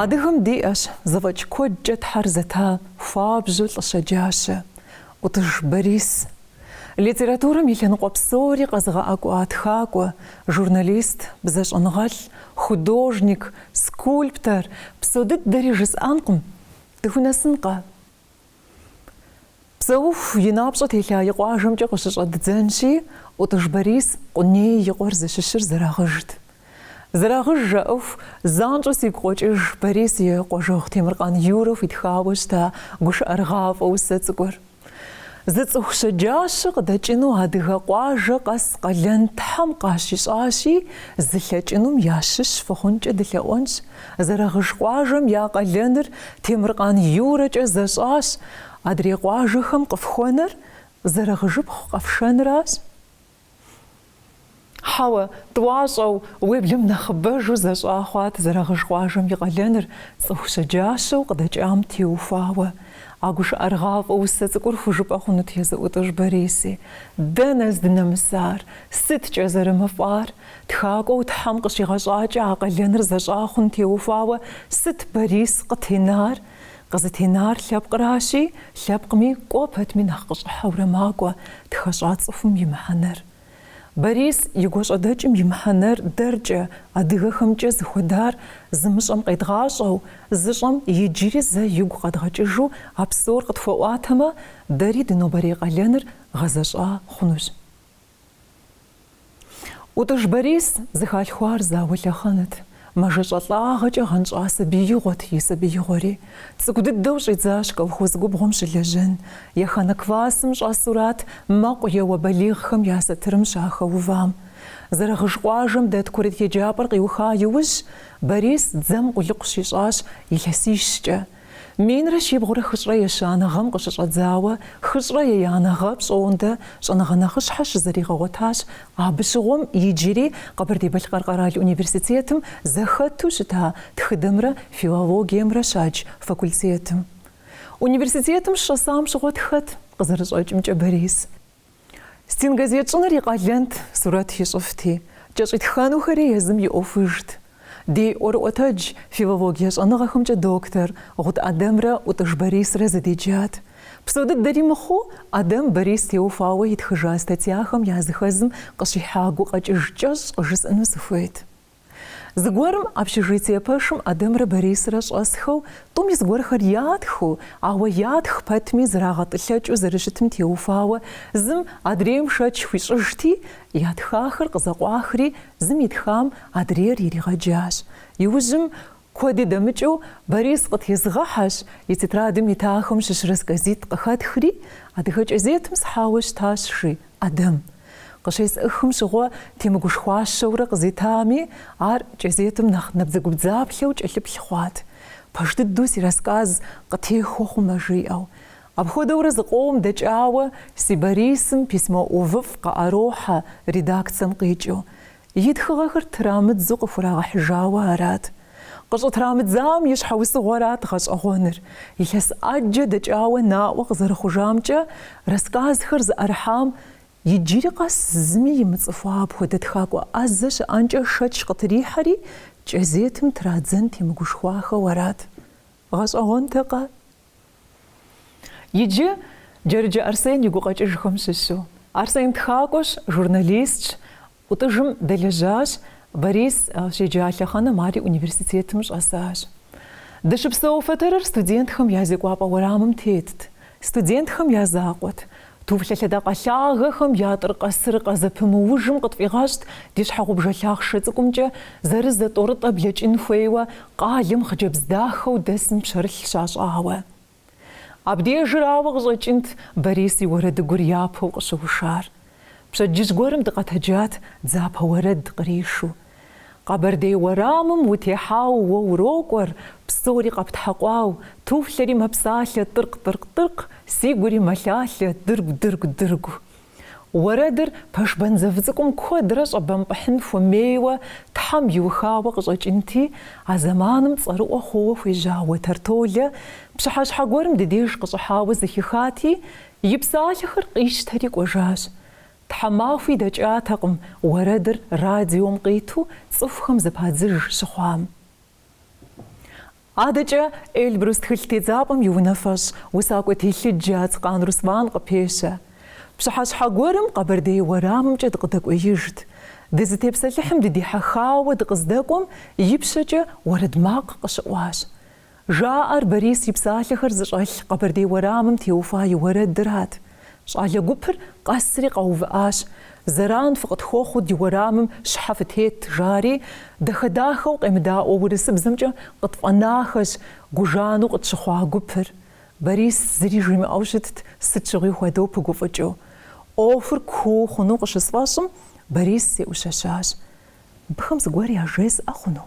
Адыгэм диӏэщ зэфӏэкӏ куэдкӏэ Тхьэр зэта хуабжьу лӏы щэджащэ, ӏутӏыж Борис. Литературэм и лъэныкъуэ псори къэзыгъэӏэкӏуа тхакӏуэ, журналист, бзэщӏэныгъэлӏ, художник, скульптор, псо дыдэри жысӏэнкъым, дыхунэсынкъэ? Псэуху и напщӏэ телъа и къуажэмкӏэ къыщыщӏэддзэнщи, ӏутӏыж Борис Къуней и къуэр зыщыщыр Зэрэгъыжт. Зэрэгъыж жаӏэху, занщӏэу сигу къокӏыж Борис и къуажэгъу Темыркъан Юрэ хуитхауэ щыта гушыӏэрыгъафӏэ усэ цӏыкӏур. Зы цӏыху щэджащэ къыдэкӏыну адыгэ къуажэ къэс къалэн Тхьэм къащищӏащи, зылъэкӏынум ящыщ фыхъункӏэ дылъэӏуэнщ. Зэрэгъыж къуажэм я къалэныр Темыркъан Юрэкӏэ зэщӏащ, адрей къуажэхэм къыфхуэнэр Зэрэгъыжыпхъу къэфшэнращ. Хьэуэ, тӏуащӏэу, уеблэм нэхъыбэжу зэщӏа хъуат Зэрэгъыж къуажэм и къалэныр цӏыху щэджащэу къыдэкӏам теухуауэ. А гушыӏэрыгъафӏэ усэ цӏыкӏур хужыпӏэ хъунут езы ӏутӏыж Бориси. Дэнэ здынэмысар, сыткӏэ зэрымыфӏар? Тхакӏуэу Тхьэм къыщигъэщӏакӏэ а къалэныр зэщӏа хъун теухуауэ сыт Борис къытенар? Къызытенар лъэпкъращи, лъэпкъми кӏуэ пэтми нэхъ къыщӏыхьэурэ макӏуэ тхэщӏа цӏыхум и мыхьэнэр. Борис и гуащӏэдэкӏым и мыхьэнэр дэркӏэ, адыгэхэмкӏэ зыхуэдар зымыщӏэм къедгъащӏэу, зыщӏэм иджыри зэ игу къэдгъэкӏыжу а псор къытхуэӏуатэмэ, дэри ди нобэрей къалэныр гъэзэщӏа хъунущ. ӏутӏыж Борис зыхалъхуар зауэ лъэхъэнэт. Мэжэщӏэлӏагъэкӏэ гъэнщӏа сабиигъуэт и сабиигъуэри. Цӏыкӏу дыдэу щӏидзащ колхоз губгъуэм щылэжьэн. Еханэ классым щӏэсурат мэкъу еуэ балигъхэм я сатырым щахэувам. Зэрэгъыж къуажэм дэт курыт еджапӏэр къиуха иужь, Борис дзэм къулыкъу щищӏащ илъэсищкӏэ. Минрэ щибгъурэ хыщӏрэ ещанэ гъэм къыщыщӏэдзауэ хыщӏрэ еянэ гъэ пщӏондэ щӏэныгъэ нэхъыщхьэ щызэригъэгъуэтащ абы щыгъуэм иджыри Къэбэрдей-Балъкъэр къэрал университетым зэхэту щыта тхыдэмрэ филологиемрэ щадж факультетым. Университетым щыщӏэсам щыгъуэ тхэт, къызэрыщӏэкӏымкӏэ, Борис. Стенгазет щӏыныр и къалэнт, сурэт ищӏыфти, кӏэщӏитхэнухэри езым и ӏуэхужт. Ди ӏуэрыӏуэтэдж, филологие щӏэныгъэхэмкӏэ доктор Гъут ӏэдэмрэ ӏутӏыж Борисрэ зэдеджат. Псо дыдэри мыхъуу, ӏэдэм Борис теухуауэ итхыжа статьяхэм языхэзым къыщихьа гукъэкӏыж кӏэщӏ къыжысӏэну сыхуейт. Зыгуэрым общежитие пэшым ӏэдэмрэ Борисрэ щӏэсхэу тӏуми зыгуэрхэр ятхыу, ауэ ятх пэтми зрагъэтӏылъэкӏыу зэрыщытым теухуауэ зым адрейм шэч хуищӏыжти, ятхахэр къызэкъуахри зым итхам адрейр иригъэджащ. Иужьым, куэди дэмыкӏыу, Борис къытезгъэхьэщ, и тетрадым итахэм щыщ рассказитӏ къыхэтхри, адыгэ кӏэзетым схьауэ щытащ, жи ӏэдэм. Къыщесӏыхым щыгъуэ темыгушхуащэурэ къызитами, ар кӏэзетым нэхъ набдзэгубдзаплъэу кӏэлъыплъ хъуат. Пэж дыдэу си рассказ къытехуэ хъумэ, жиӏэу. Апхуэдэурэ зыкъом дэкӏауэ си Борисым письмо ӏувыфӏ къыӏэрохьэ редакцэм къикӏыу. И тхыгъэхэр трамыдзэу къыхурагъэхьыжауэ арат. Къыщӏытрамыдзам и щхьэусыгъуэрат гъэщӏэгъуэныр. Илъэс ӏэджэ дэкӏауэ наӏуэ къызэрыхъужамкӏэ, рассказхэр зыӏэрыхьам иджыри къэс зыми имыцӏыхуа апхуэдэ тхакӏуэ ӏэзэ щыӏэнкӏэ шэч къытрихьэри, кӏэзетым традзэн темыгушхуахэу арат. Гъэщӏэгъуэнтэкъэ? Иджы Джэрыджэ Арсен и гукъэкӏыжхэм щыщу. Арсен тхакӏуэщ, журналистщ, ӏутӏыжым дэлэжьащ, Борис щеджа лъэхъэнэм ари университетым щӏэсащ. Дыщыпсэу фэтэрыр студентхэм я зекӏуапӏэ уэрамым тетт. Студентхэм я закъуэт. Туфлъэ лъэдакъэ лъагэхэм я тӏыркъэ-сыркъэ зэпымыужым къытфӏигъэщӏт ди щхьэгъубжэ лъахъшэ цӏыкӏумкӏэ зэрызэ тӏорытӏэ блэкӏын хуейуэ къалэм хъыджэбз дахэу дэсым пщэрылъ щащӏауэ. Абдежырауэ къыщӏэкӏынт Борис и уэрэдыгур япэу къыщыушар. Пщэдджыжь гуэрым дыкъэтэджат дзапэ уэрэд къришу. Къэбэрдей уэрамым утехьауэ уэ урокӏуэр, псори къэптхьэкъуау, туфлъэри мэпсалъэ тӏыркъ-тӏыркъ-тӏыркъ, сигури мэлъалъэ дыргу-дыргу-дыргу. Уэрэдыр пэш бэнзэв цӏыкӏум куэдрэ щӏэбэмпӏыхьын хуэмейуэ Тхьэм иухауэ къыщӏэкӏынти, а зэманым цӏэрыӏуэ хъууэ хуежьа Уэтэр Толэ пщыхьэщхьэ гуэрым ди деж къыщӏыхьауэ зэхихати, и псалъэхэр къищтэри кӏуэжащ. Тхьэмахуи дэкӏатэкъым уэрэдыр радиом къиту цӏыхухэм зэпадзыж щыхъуам. Адэкӏэ Эльбрус тхылъ тедзапӏэм и унафэщӏ, усакӏуэ телъыджэ Ацкъан Руслан къыпещэ. Пщыхьэщхьэ гуэрым Къэбэрдей уэрамымкӏэ дыкъыдэкӏуеижт. Дызытепсэлъыхьым дыдихьэхауэ дыкъыздэкӏуэм, ипщэкӏэ уэрэд макъ къыщыӏуащ. Жаӏэр Борис и псалъэхэр зыщӏэлъ Къэбэрдей уэрамым теухуа и уэрэдырат. Щӏалэ гупыр къэсри къэувыӏащ. Зэран фыкъытхуэхъуу ди уэрамым щхьэ фытет, жари, дахэ-дахэу къемыдаӏуэ урысыбзэмкӏэ къытфӏэнахэщ гужану къытщыхъуа гупыр. Борис зыри жимыӏэу щытт, сыт щыгъуи хуэдэу пыгуфӏыкӏыу. ӏуэхур куу хъуну къыщысфӏэщӏым, Борис сеӏущэщащ. Мыбыхэм зыгуэр яжесӏэ хъуну?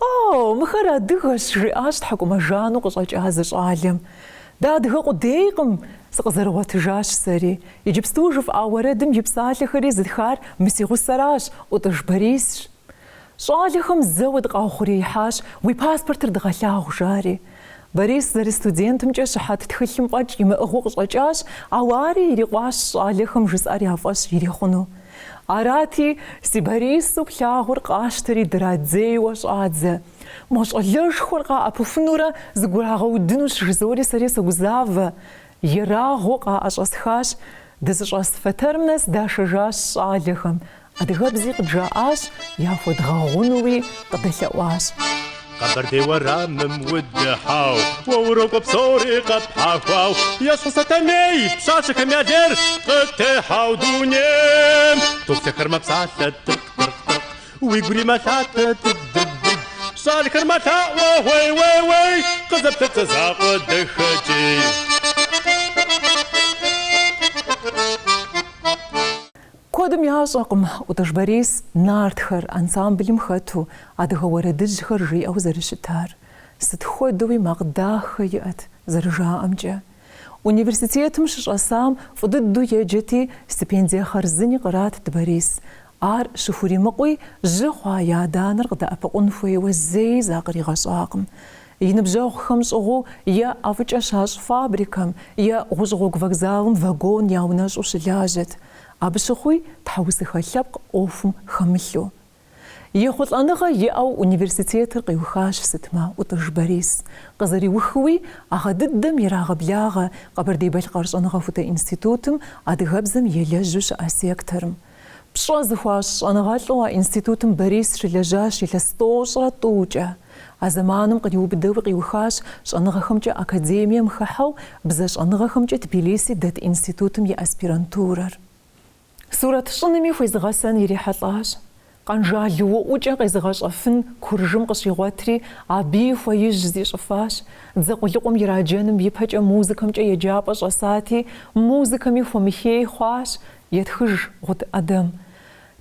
О, мыхэр адыгэщ, жиӏащ тхьэкӏумэ жану къыщӏэкӏа зы щӏалэм. Дыадыгэ къудейкъым, сыкъызэрыгъуэтыжащ сэри. Иджыпсту жыфӏа уэрэдым и псалъэхэри зытхар мы си гъусэращ, ӏутӏыж Борисщ. Щӏалэхэм зэуэ дыкъаухъуреихьащ, уи паспортыр дыгъэлъагъу, жари. Борис зэрыстудентымкӏэ щыхьэт тхылъым фӏэкӏ имыӏыгъыу къыщӏэкӏащ, ауэ ари ирикъуащ щӏалэхэм жысӏэр я фӏэщ ирихъуну. Арати, си Борису плъагъур къащтэри драдзейуэ щӏадзэ. Мо щӏалэшхуэр къаӏэпыхунурэ зыгурагъэудынущ, жызори сэри согузавэ. Ерагъыу къаӏэщӏэсхащ, дызыщӏэс фэтэрым нэс дашэжащ щӏалэхэм. Адыгэбзи къыджаӏащ, яхуэдгъэгъунуи къыдэлъэӏуащ. Къэбэрдей уэрамым удыхьау, уэ урокӏуэ псори къэпхьэхуау, ещхьу Сэтэней, пщащэхэм я лейр къытехьау дунейм. Туфлъэхэр мэпсалъэ тӏыркъ-тӏыркъ-тӏыркъ, уигури мэлъатэ дыг-дыг-дыг, щӏалэхэр мэлъаӏуэ уей-уей-уей, къызэплъэт зэ закъуэ дахэкӏей. Куэдым ящӏэкъым ӏутӏыж Борис Нартхэр ансамблым хэту адыгэ уэрэдыжьхэр жиӏэу зэрыщытар. Сыт хуэдэуи макъ дахэ иӏэт, зэрыжаӏэмкӏэ. Университетым щыщӏэсам фӏы дыдэу еджэти, стипендие хъарзыни къратт Борис. Ар щыхуримыкъуи, жьы хъуа и адэ-анэр къыдэӏэпыкъун хуейуэ зэи закъригъэщӏакъым. И ныбжьэгъухэм щӏыгъуу е ӏэфӏыкӏэ щащӏ фабрикэм, е гъущӏгъуэгу вокзалым вагон яунэщӏу щылажьэт. Абы щыгъуи тхьэусыхэ лъэпкъ ӏуэхум хэмылъу. Ехъулӏэныгъэ иӏэу университетыр къиухащ сытмэ ӏутӏыж Борис. Къызэриухыуи, а гъэ дыдэм ирагъэблагъэ Къэбэрдей-Балъкъэр щӏэныгъэхутэ институтым адыгэбзэм елэжьу щыӏэ секторым. Пщӏэ зыхуащӏ щӏэныгъэлӏу а институтым Борис щылэжьащ илъэс тӏощӏрэ тӏукӏэ. А зэманым къриубыдэуи къиухащ Щӏэныгъэхэмкӏэ академием хыхьэу бзэ щӏэныгъэхэмкӏэ Тбилиси дэт институтым и аспирантурэр. Сурэт щӏынми хуезыгъэсэн ирихьэлӏащ. Къэнжал уӏукӏэ къезыгъэщӏэфын Куржым къыщигъуэтри, абыи хуэижь зищӏыфащ. Дзэ къулыкъум ираджэным ипэкӏэ музыкэмкӏэ еджапӏэ щӏэсати, музыкэми хуэмыхей хъуащ, етхыж Гъут ӏэдэм.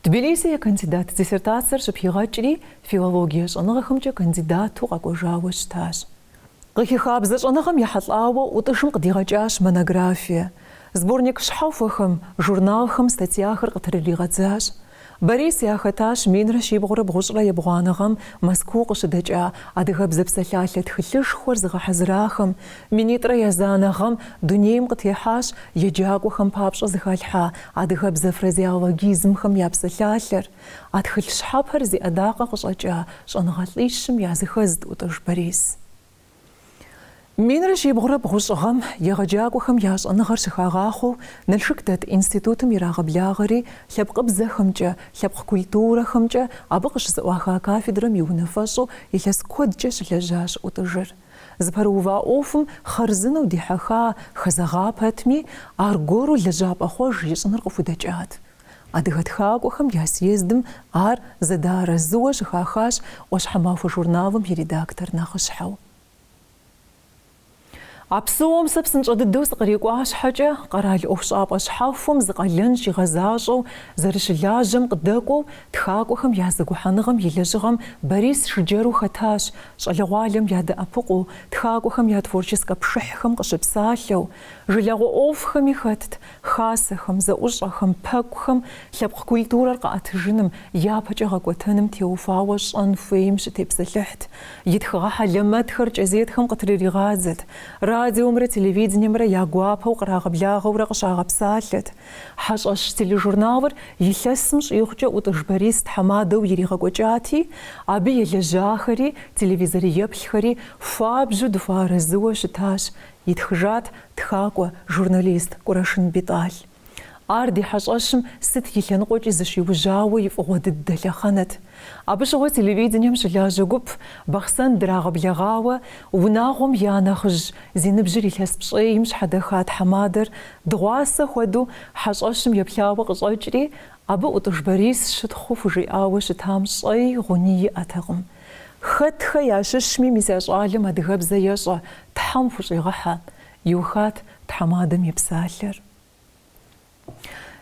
Тбилиси и кандидат диссертацэр щыпхигъэкӏри, филологие щӏэныгъэхэмкӏэ кандидату къэкӏуэжауэ щытащ. Къыхиха бзэ щӏэныгъэм ехьэлӏауэ ӏутӏыжым къыдигъэкӏащ монографие. Сборник щхьэхуэхэм, журналхэм статьяхэр къытрыригъэдзащ. Борис яхэтащ минрэ щибгъурэ бгъущӏрэ ебгъуанэ гъэм Мэзкуу къыщыдэкӏа Адыгэбзэ псалъалъэ тхылъышхуэр зыгъэхьэзырахэм, минитӏрэ езанэ гъэм дунейм къытехьащ еджакӏуэхэм папщӏэ зэхалъхьа адыгэбзэ фразеологизмхэм я псалъалъэр. А тхылъ щхьэпэр зи ӏэдакъэ къыщӏэкӏа щӏэныгъэлӏищым языхэзт ӏутӏыж Борис. Минрэ щибгъурэ бгъущӏ гъэм егъэджакӏуэхэм я щӏэныгъэр щыхагъахъуэу Налшык дэт институтым ирагъэблагъэри, лъэпкъыбзэхэмкӏэ, лъэпкъ культурэхэмкӏэ абы къыщызэӏуаха кафедрэм и унафэщӏу илъэс куэдкӏэ щылэжьащ ӏутӏыжыр. Зыпэрыува ӏуэхум хъарзынэу дихьэха, хэзэгъа пэтми, аргуэру лэжьапӏэхъуэж ищӏыныр къыхудэкӏат. Адыгэ тхакӏуэхэм я съездым ар зэдэарэзыуэ щыхахащ ӏуащхьэмахуэ журналым и редактор нэхъыщхьэу. А псом сэ псынщӏэ дыдэу сыкърикӏуа щхьэкӏэ, къэрал ӏуэхущӏапӏэ щхьэхуэм зы къалэн щигъэзащӏэу зэрыщылажьэм къыдэкӏуэу, тхакӏуэхэм я зэгухьэныгъэм и лэжьыгъэм Борис жыджэру хэтащ, щӏалэгъуалэм ядэӏэпыкъуу, тхакӏуэхэм я творческэ пшыхьхэм къыщыпсалъэу, жылагъуэ ӏуэхухэми хэтт, Хасэхэм, зэӏущӏэхэм, пэкӏухэм лъэпкъ культурэр къэӏэтыжыным, япэкӏэ гъэкӏуэтэным теухуауэ щӏэн хуейм щытепсэлъыхьт. И тхыгъэ хьэлэмэтхэр кӏэзетхэм къытрыригъадзэт. Радиомрэ телевидениемрэ я гуапэу кърагъэблагъэурэ къыщагъэпсалъэт. Хьэщӏэщ тележурналыр илъэсым щӏигъукӏэ ӏутӏыж Борис тхьэмадэу иригъэкӏуэкӏати, абы елэжьахэри телевизор еплъхэри хуабжьу дыхуэарэзыуэ щытащ, итхыжат тхакӏуэ, журналист Кӏурашын Бетӏал. Ар ди хьэщӏэщым сыт и лъэныкъуэкӏи зыщиужьауэ и фӏыгъуэ дыдэ лъэхъэнэт. Абы щыгъуэ телевидением щылажьэ гуп Бахъсэн драгъэблэгъауэ, унагъуэм я нэхъыжь зи ныбжьыр илъэс пщӏейм щхьэдэха тхьэмадэр дыгъуасэ хуэдэу хьэщӏэщым еплъауэ къыщӏэкӏри, абы ӏутӏыж Борис щытхъуу хужиӏауэ щытам щӏэи гъуни иӏэтэкъым. Хэтхэ ящыщми, мис а щӏалэм адыгэбзэ ещӏэ, Тхьэм хущӏигъэхьэ, иухат тхьэмадэм и псалъэр.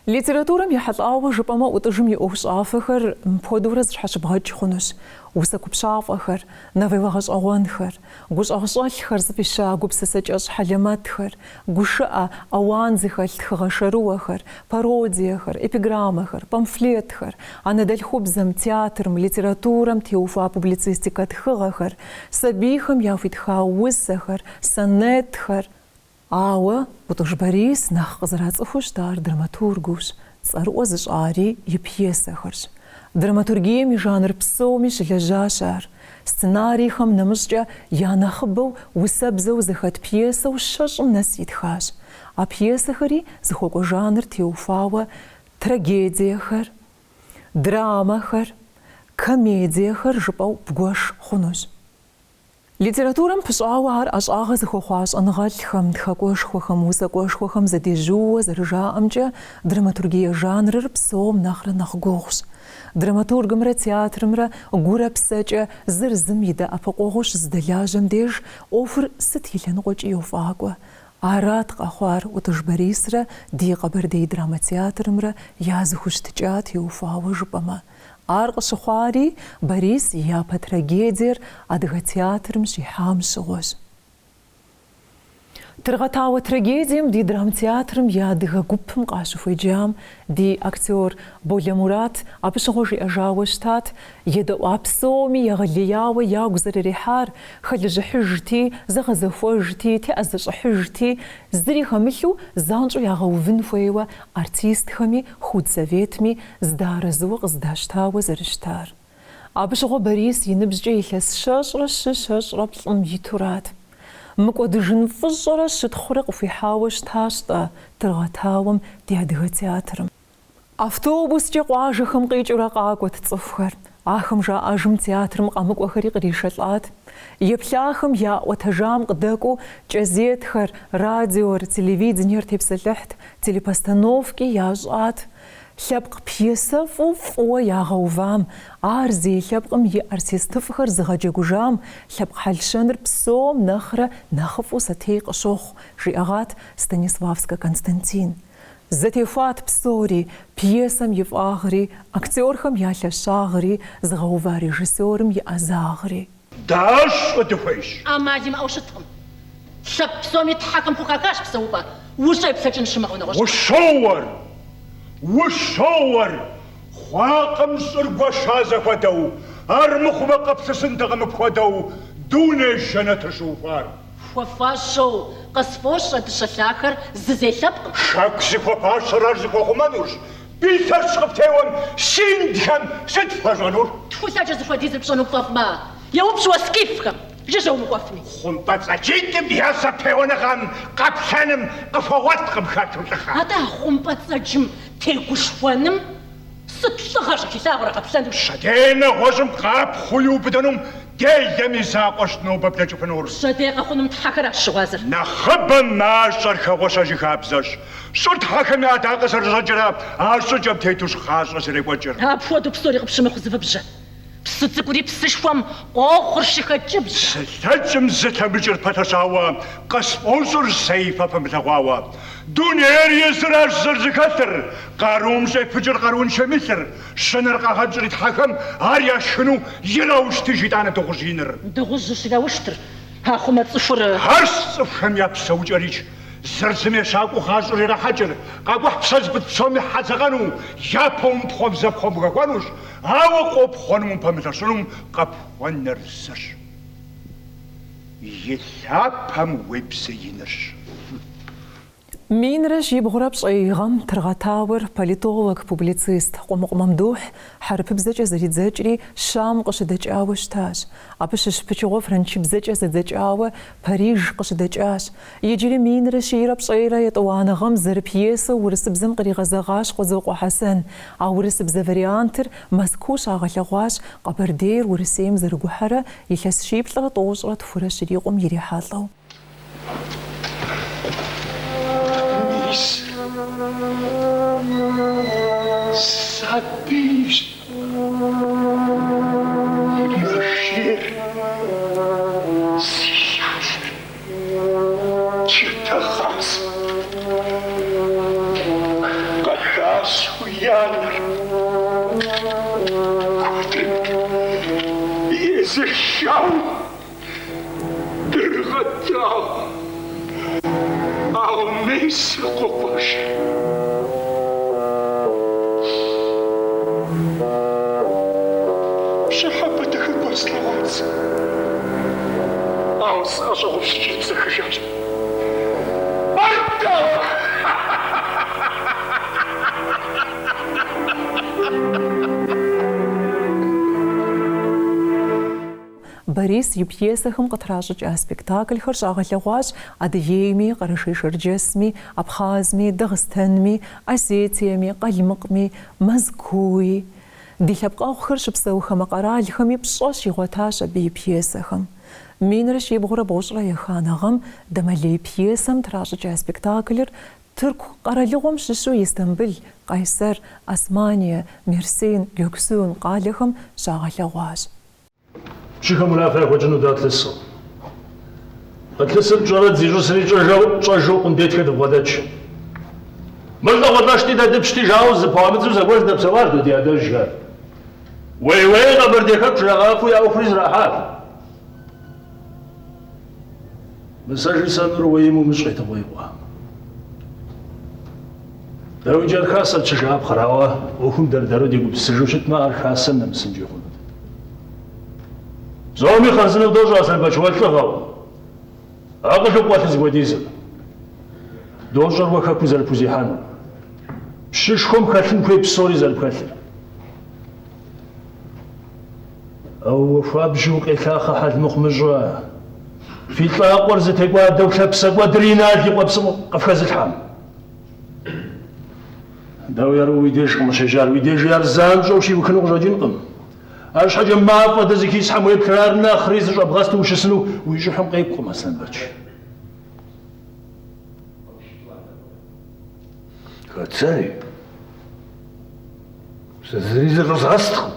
Литературэм ехьэлӏауэ жыпӏэмэ, ӏутӏыжым и ӏуэхущӏафэхэр мыпхуэдэурэ зыщхьэщыбгъэкӏ хъунущ, усэ купщӏафӏэхэр, новеллэ гъэщӏэгъуэнхэр, гущӏагъщӏэлъхэр зыфӏища гупсысэ кӏэщӏ хьэлэмэтхэр, гушыӏэ, ауан зыхэлъ тхыгъэ шэрыуэхэр, пародиехэр, эпиграммэхэр, памфлетхэр, анэдэлъхубзэм, театрым, литературэм теухуа публицистикэ тхыгъэхэр, сабийхэм яхуитха усэхэр, сонетхэр, Ауэ ӏутӏыж Борис нэхъ къызэрацӏыхуу щытар драматургыущ, цӏэрыӏуэ зыщӏари и пьесэхэрщ. Драматургием и жанр псоми щылэжьащ ар. Сценарийхэм нэмыщӏкӏэ я нэхъыбэу усэбзэу зэхэт пьесэу щэщӏым нэс итхащ. А пьесэхэри зыхуэкӏуэ жанр теухуауэ трагедиехэр, драмэхэр, комедиехэр жыпӏэу бгуэш хъунущ. Литературэм пыщӏауэ ар ӏэщӏагъэ зыхуэхъуа щӏэныгъэлӏхэм, тхакӏуэшхуэхэм, усакӏуэшхуэхэм зэдежьууэ зэрыжаӏэмкӏэ, драматургие жанрыр псом нэхърэ нэхъ гугъущ. Драматургымрэ театрымрэ гурэ псэкӏэ зыр зым и дэӏэпыкъуэгъуу щызэдэлажьэм деж ӏуэхур сыт и лъэныкъуэкӏи йофӏакӏуэ. Арат къэхъуар ӏутӏыж Борисрэ ди Къэбэрдей драмэ театрымрэ я зэхущытыкӏа теухуауэ жыпӏэмэ. Ар къыщыхъуари Борис и япэ трагедиер адыгэ театрым щихьам щыгъуэщ. Тыргъэтауэ трагедием ди драмтеатрым и адыгэ гупым къащыхуеджам, ди актер Болэ Мурат абы щыгъуэ жиӏэжауэ щытат, едэӏуа псоми егъэлеяуэ ягу зэрырихьар, хэлэжьыхьыжти, зэгъэзэхуэжти, теӏэзэщӏыхьыжти, зыри хэмылъу занщӏэу ягъэувын хуейуэ артистхэми худсоветми здэарэзыуэ къыздащтауэ зэрыщытар. Абы щыгъуэ Борис и ныбжькӏэ илъэс щэщӏрэ щы щэщӏрэ плӏым итурат. Мыкӏуэдыжын фӏыщӏэрэ щытхъурэ къыхуихьауэ щытащ-тӏэ Тыргъэтауэм ди адыгэ театрым. Автобускӏэ къуажэхэм къикӏыурэ къакӏуэт цӏыхухэр. Ахэм жаӏэжым театрым къэмыкӏуэхэри къришэлӏат. Еплъахэм яӏуэтэжам къыдэкӏуэу кӏэзетхэр, радиор, телевидениер тепсэлъыхьт, телепостановки ящӏат. Лъэпкъ пьесэфӏу фӏыуэ ягъэувам, ар зей лъэпкъым и артистыфӏхэр зыгъэджэгужам, лъэпкъ хьэл-щэныр псом нэхърэ нэхъыфӏу сэтей къыщохъу, жиӏэгъат Станиславскэ Константин. Зэтехуат псори, пьесэм и фӏагъри, актерхэм я лъэщагъри, зыгъэува режиссерым и ӏэзагъри. Дэ щӏы дыхуейщ. ӏэмал имыӏэу щыткъым. Лъэпкъ псоми тхьэхэм хухахащ псэупӏэ, ущӏеплъэкӏын щымыӏэу нэгъуэщӏ. Ущоуэр! Ущоуэр! Хъуакъым щӏыр гуэша зэхуэдэу, армыхъумэ къыплъысынтэкъым мыпхуэдэу дуней жэнэтыр щыухуар. Хуэфащэу къысфӏощӏ а дыщэ лъахэр зызей лъэпкъым. Хэку зыхуэфащэр ар зыхуэхъумэнурщ. Бий лъэщ къыптеуэм синдхэм сыт фхуэщӏэнур? Тхулъэкӏыр зыхуэдизыр пщӏэну пфӏэфӏмэ, еупщӏ уэ скифхэм, жыжьэ умыкӏуэфми. Хъумпӏэцӏэджитӏым я зэпеуэныгъэм къаплъэным къыхуэгъуэткъым хэту лӏыгъэ. Атӏэ а хъумпӏэцӏэджым тегушхуэным сыт лӏыгъэ щӏыхилъагъуэр а къаплъэным? Пщэдей нэгъуэщӏым къапхъуу иубыдынум делэм и закъуэщ нобэ блэкӏыфынур. Пщэдей къэхъунум тхьэхэращ щыгъуазэр. Нэхъыбэм мащӏэр хэгъуэщэжи хабзэщ. Щӏыр тхьэхэм я ӏэдакъэ зэрыщӏэкӏрэ а щӏыкӏэм тетущ гъащӏэр зэрекӏуэкӏыр. Апхуэдэу псори къыпщымыхъу зывыбжьэ. Псы цӏыкӏури псышхуэм къохъур щыхэкӏыбжьэ. Зылъэкӏым зылъэмыкӏыр пэлъэщауэ, къысфӏощӏыр зэи фэ фымылъэгъуауэ. Дунейр езыращ зэрызэхэлъыр, къарум щӏефыкӏыр къарууншэм и лъыр, щынэр къагъэкӏри тхьэхэм ар яшхыну ираущтыж итӏанэ дыгъужь иныр. Дыгъужьыр щираущтыр, ахъумэ цӏыхур. Арщ цӏыхухэм я псэукӏэрикӏ. Зыр зым ещакӏуэу гъащӏэр ирахьэкӏыр, къакӏухь псэ зыпыт псоми хьэ дзэкъэну, япэ умыпхъуэм зэпхъуэм ухэхуэнущ, ауэ къопхъуэнум упэмылъэщынум къэпхъуэныр зыщ. и лъапэм уебзеинырщ. Минрэ щибгъурэ пщӏей гъэм Тыргъэтауэр политолог, публицист Къумыкъу Мамдухь хьэрыпыбзэкӏэ зэридзэкӏри Щам къыщыдэкӏауэ щытащ. Абы щыщ пычыгъуэ франчыбзэкӏэ зэдзэкӏауэ Париж къыщыдэкӏащ. Иджыри минрэ щийрэ пщӏейрэ етӏуанэ гъэм зэрыпьесэу урысыбзэм къригъэзэгъащ Къуэдзокъуэ Хьэсэн. А урысыбзэ вариантыр Мэзкуу щагъэлъэгъуащ Къэбэрдейр Урысейм зэрыгухьэрэ илъэс щиплӏрэ тӏощӏрэ тхурэ щрикъум ирихьэлӏэу. Мис, сабийщ мэжейр си щӏалэр, Джэдэгъаз. Къэдасэу и анэр куэдрэ езэшауэ. Тыргъэтау, ауэ мес къокӏуэж. Пщӏыхьэпӏэ дахэ гуэр слъэгъуат сэ, ауэ сӏэщӏэгъупщыкӏри бзэхыжащ. Ар дауэ? Борис и пьесэхэм къытращӏыкӏа спектаклхэр щагъэлъэгъуащ Адыгейми, Къэрэшей-Шэрджэсми, Абхъазми, Дагъыстэнми, Осетиеми, Къалмыкъми, Мэзкууи. Ди лъэпкъэгъухэр щыпсэу хамэ къэралхэми пщӏэ щигъуэтащ абы и пьесэхэм. Минрэ щибгъурэ бгъущӏрэ еханэ гъэм Дамэлей пьесэм тращӏыкӏа спектаклыр Тырку къэралыгъуэм щыщу Истамбыл, Къайсэр, Османие, Мерсин, Гёксун къалэхэм щагъэлъэгъуащ. Пщыхэм унафэ яхуэтщӏыну дэ къытлъысу. Къытлъысыр тщӏэрэ дызищӏысри тщӏэжу Къундетхэ дыбгъэдэтщ. Мыр лӏакъуэлӏэшти дэ дыпщти жаӏэу зыпамыдзу зэгуэр зэдэпсэуащ дэ ди адэжьхэр. Уей-уей, Къэбэрдей хэку жрагъэӏэфу я ӏуэхури зрахьащ. Мы сэ жысӏэнур уэим умыщӏ, Къетыкъуэ и къуэ. Дауикӏ, ар хасэрт щыжыӏапхъэр, ауэ ӏуэхум дэр-дэру дегупсысыжу щытмэ, ар хасэм нэмысынкӏи хъунут. Псоми хъарзынэу дощӏэ, Аслъэнбэч, уэ лӏыгъэу, акъылу пкъуэлъыр зыхуэдизыр. Дощӏэр уэ хэкур зэрыпхузехьэнур, пщышхуэм хэлъын хуей псори зэрыпхэлъыр. Ауэ уэ хуабжьу укъелъахъэ хьэл мыхъумыщӏэ. Фи лӏакъуэр зытекӏуадэу лъапсэкӏуэдыр Инал и къуэ псым къыфхэзылъхьэм. Дауи, ар уи дежкъым къыщежьар, уи дежи ар занщӏэу щиухыну къыщӏэкӏынкъым. Арщхьэкӏэ мафӏэ дызыхисхьэм уеплърэ ар нэхъри зыщӏэбгъэсту ущысыну уи щӏыхьым къекӏукъым, Аслъэнбэч. Хэт сэри? Сэ зыри зэщӏэзгъэсткъым.